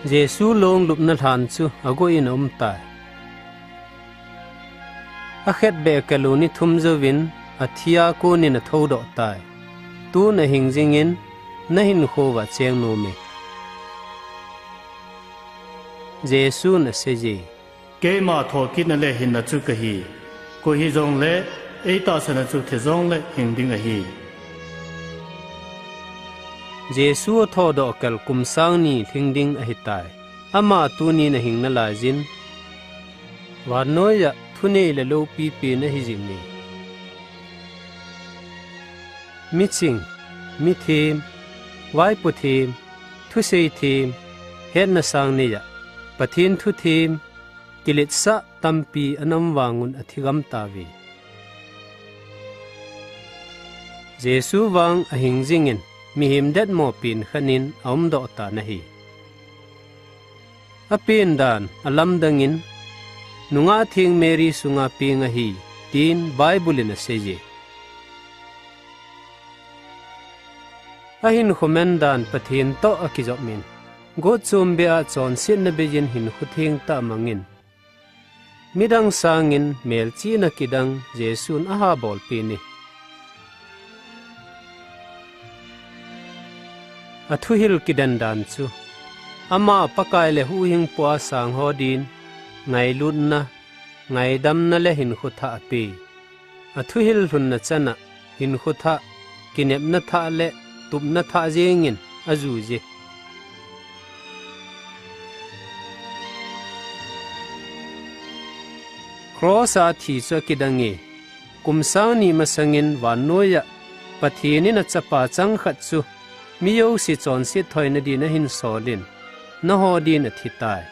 Jesu long lupna lhan chu agoh in aumtai. Akhetbeh akel u ni thum jouvin athia konin athoudoh tai. Tun ahing jingin, nahinkho uva cheng nom e. Jesun aseiye. Keima thokitna le hinna chu kahi. Koi hijongle eitahsana chu thi jongle hing ding ahi. Jesu athoudoh akel kum sang ni lhing ding ahitai. Ama tunin ahing nalaiyin, vannoiya thunei le loupi pen ahi jinge. Miching, mithem, vaipo them, thusei them, hetna sang neiya Pathen thu them, kiletsah tampi ana um vangun athi gam tauve. Jesu vang ahing jingin mihem detmo pen khatnin aumdoh tan ahi. Apen dan alamdangin, nungah theng Mary sunga peng ahi, tin Bible in aseiye. Ahinkho man dan Pathen toh akijopin, gotchom beh a chonsetna beiyin hinkho thengtah amangin, midang sangin melchihna kidang Jesun aha bolpeh e. Athuhil kiden dan chu, ama Pakai le huhhingpu a sang ho din ngailutna, ngaidamna le hinkho thah ape. Athuhil lhunna chana hinkho thah, kinepna thah le tupna thah jengin ajuiye. Cross a thi chu akidange, kum sang ni masangin vannoiya Pathen in achapa changkhat chu mi jouse chonset thoina din ahin solin, nangho din athitai.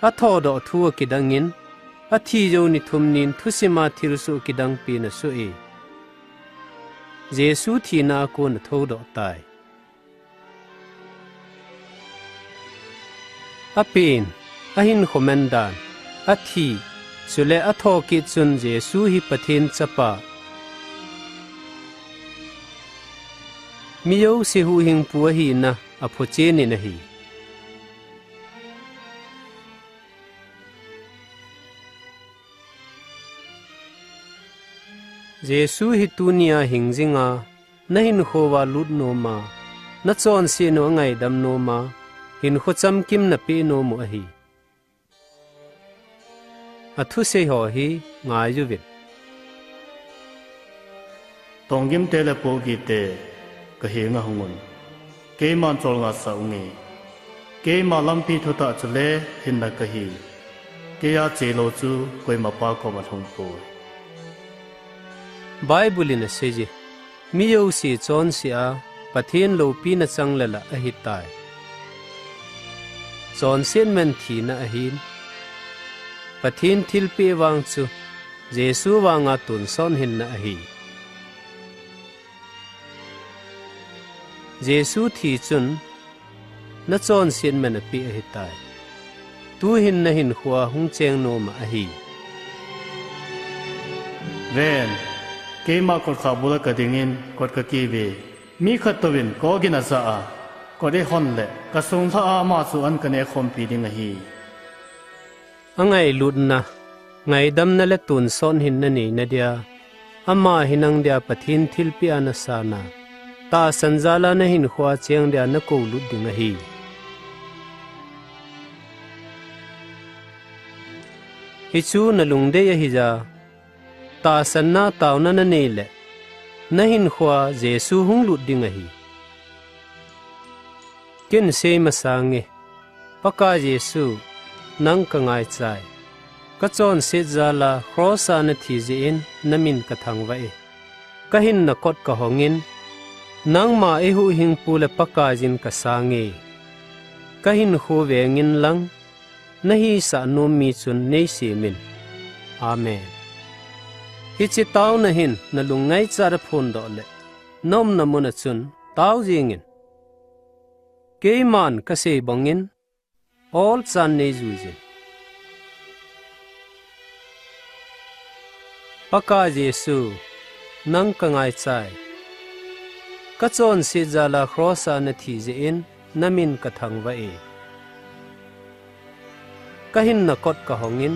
Athoudoh thu akidangin, Athi jou ni thum nin thusim a thilsoh kidang pen asoh e. Jesu thina a kon athoudoh tai. Apen, ahinkho man dan, athi, chule athokit chun Jesu hi Pathen Chapa, mi jouse huhhingpu ahina aphochen in ahi. Jesu hi tunia hing jinga, nahinkho a lut nom a, nachonset u angaidam nom a, hinkho chamkim napeh nom u ahi. Athusei ho hi ngai uvin. Tonggim te le pohgih te, kahenga hungun. Keiman cholngah sah unge. Keima lampi thutah chule hinna kahi. Keia chelou chu koimapa koma lhungpoi. Bible in aseiye, mi jouse chonse a, Pathen loupina chang le lah ahitai. Chonset man thina ahin, Pathen thilpeh vang chu, Jesu vanga tonsot hinna ahi. Jesu thi chun, nachonset man apeh ahitai. Tuhin nahinkho a hung cheng nom a ahi. Ven, keima kotkhah bula kadingin kot kakive. Mi khat touvin kogin ajah a, kot eihon le, kasung lhah a ama chu an kaneh khompi ding ahi. Angailutna, ngaidamna le tonsot hinna neina dia, ama hi nang dia Pathen thilpeh a nasan a, tahsan jal a nahinkho a cheng dia nakou lut ding ahi. Hichu nalungdei ahija, tahsanna taona nanei le, nahinkho a Jesu hung lut ding ahi. Ken sei masange, Pakai Jesu, nang kangaichai. Kachonset jal a cross a nathi jeh in namin kathangvah e. Kahinna kot kahongin, nangma eihuhhingpu le Pakaiyin kasange. Kahinkho vengin lang, nahisah nom mi chun neisemin. Amen. Hiche taona hin nalung ngaichat a phondoh le, naumna muna chun tao jengin. Keiman kasei bangin, olchan neijuiyin. Pakai Jesu, nang kangaichai. Kachonset jal a cross a nathi jeh in namin kathangvah e. Kahinna kot kahongin,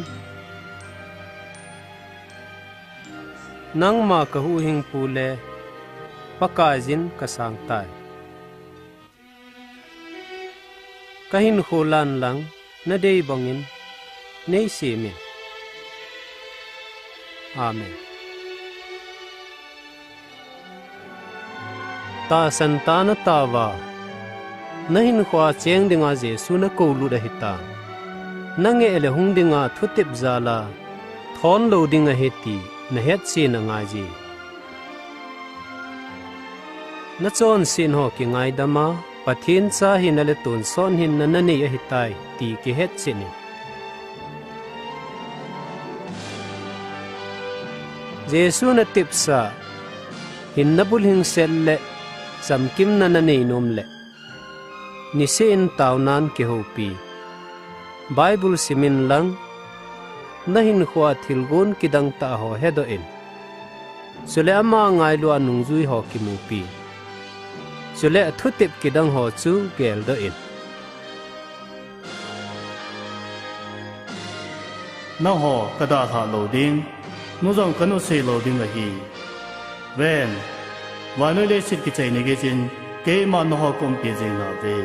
nangma kahuhhingpu le Pakaiyin kasangtai. Kahinkho lan lang, nadei bangin neisemin. Amen. Tahsan tah nataova, nahinkho a cheng dinga Jesu nakoulut ahitan. Nangeh le hung dinga thutep jal a, thon lou ding ahi ti nahetchen angaiye. Nachonset ho kingaidam a, Pathen cha hina le tonsot hinna nanei ahitai ti kihetchen in. Jesu natepsa, hinna bulhingset le chamkimna nanei nom le, niseh in taonan kihoupi. Bible simin lang, nahinkho a thilgon kidang tah ho hedoh in. Chule ama ngailu a nungjui ho kimupi. Chule athutep kidang ho chu geldoh in. Nangho kadalhah lou ding, nu jong kanusei lou ding ahi. Ven, vannoi leiset kichai ni geiyin, keiman nangho kaumpi jing nauve.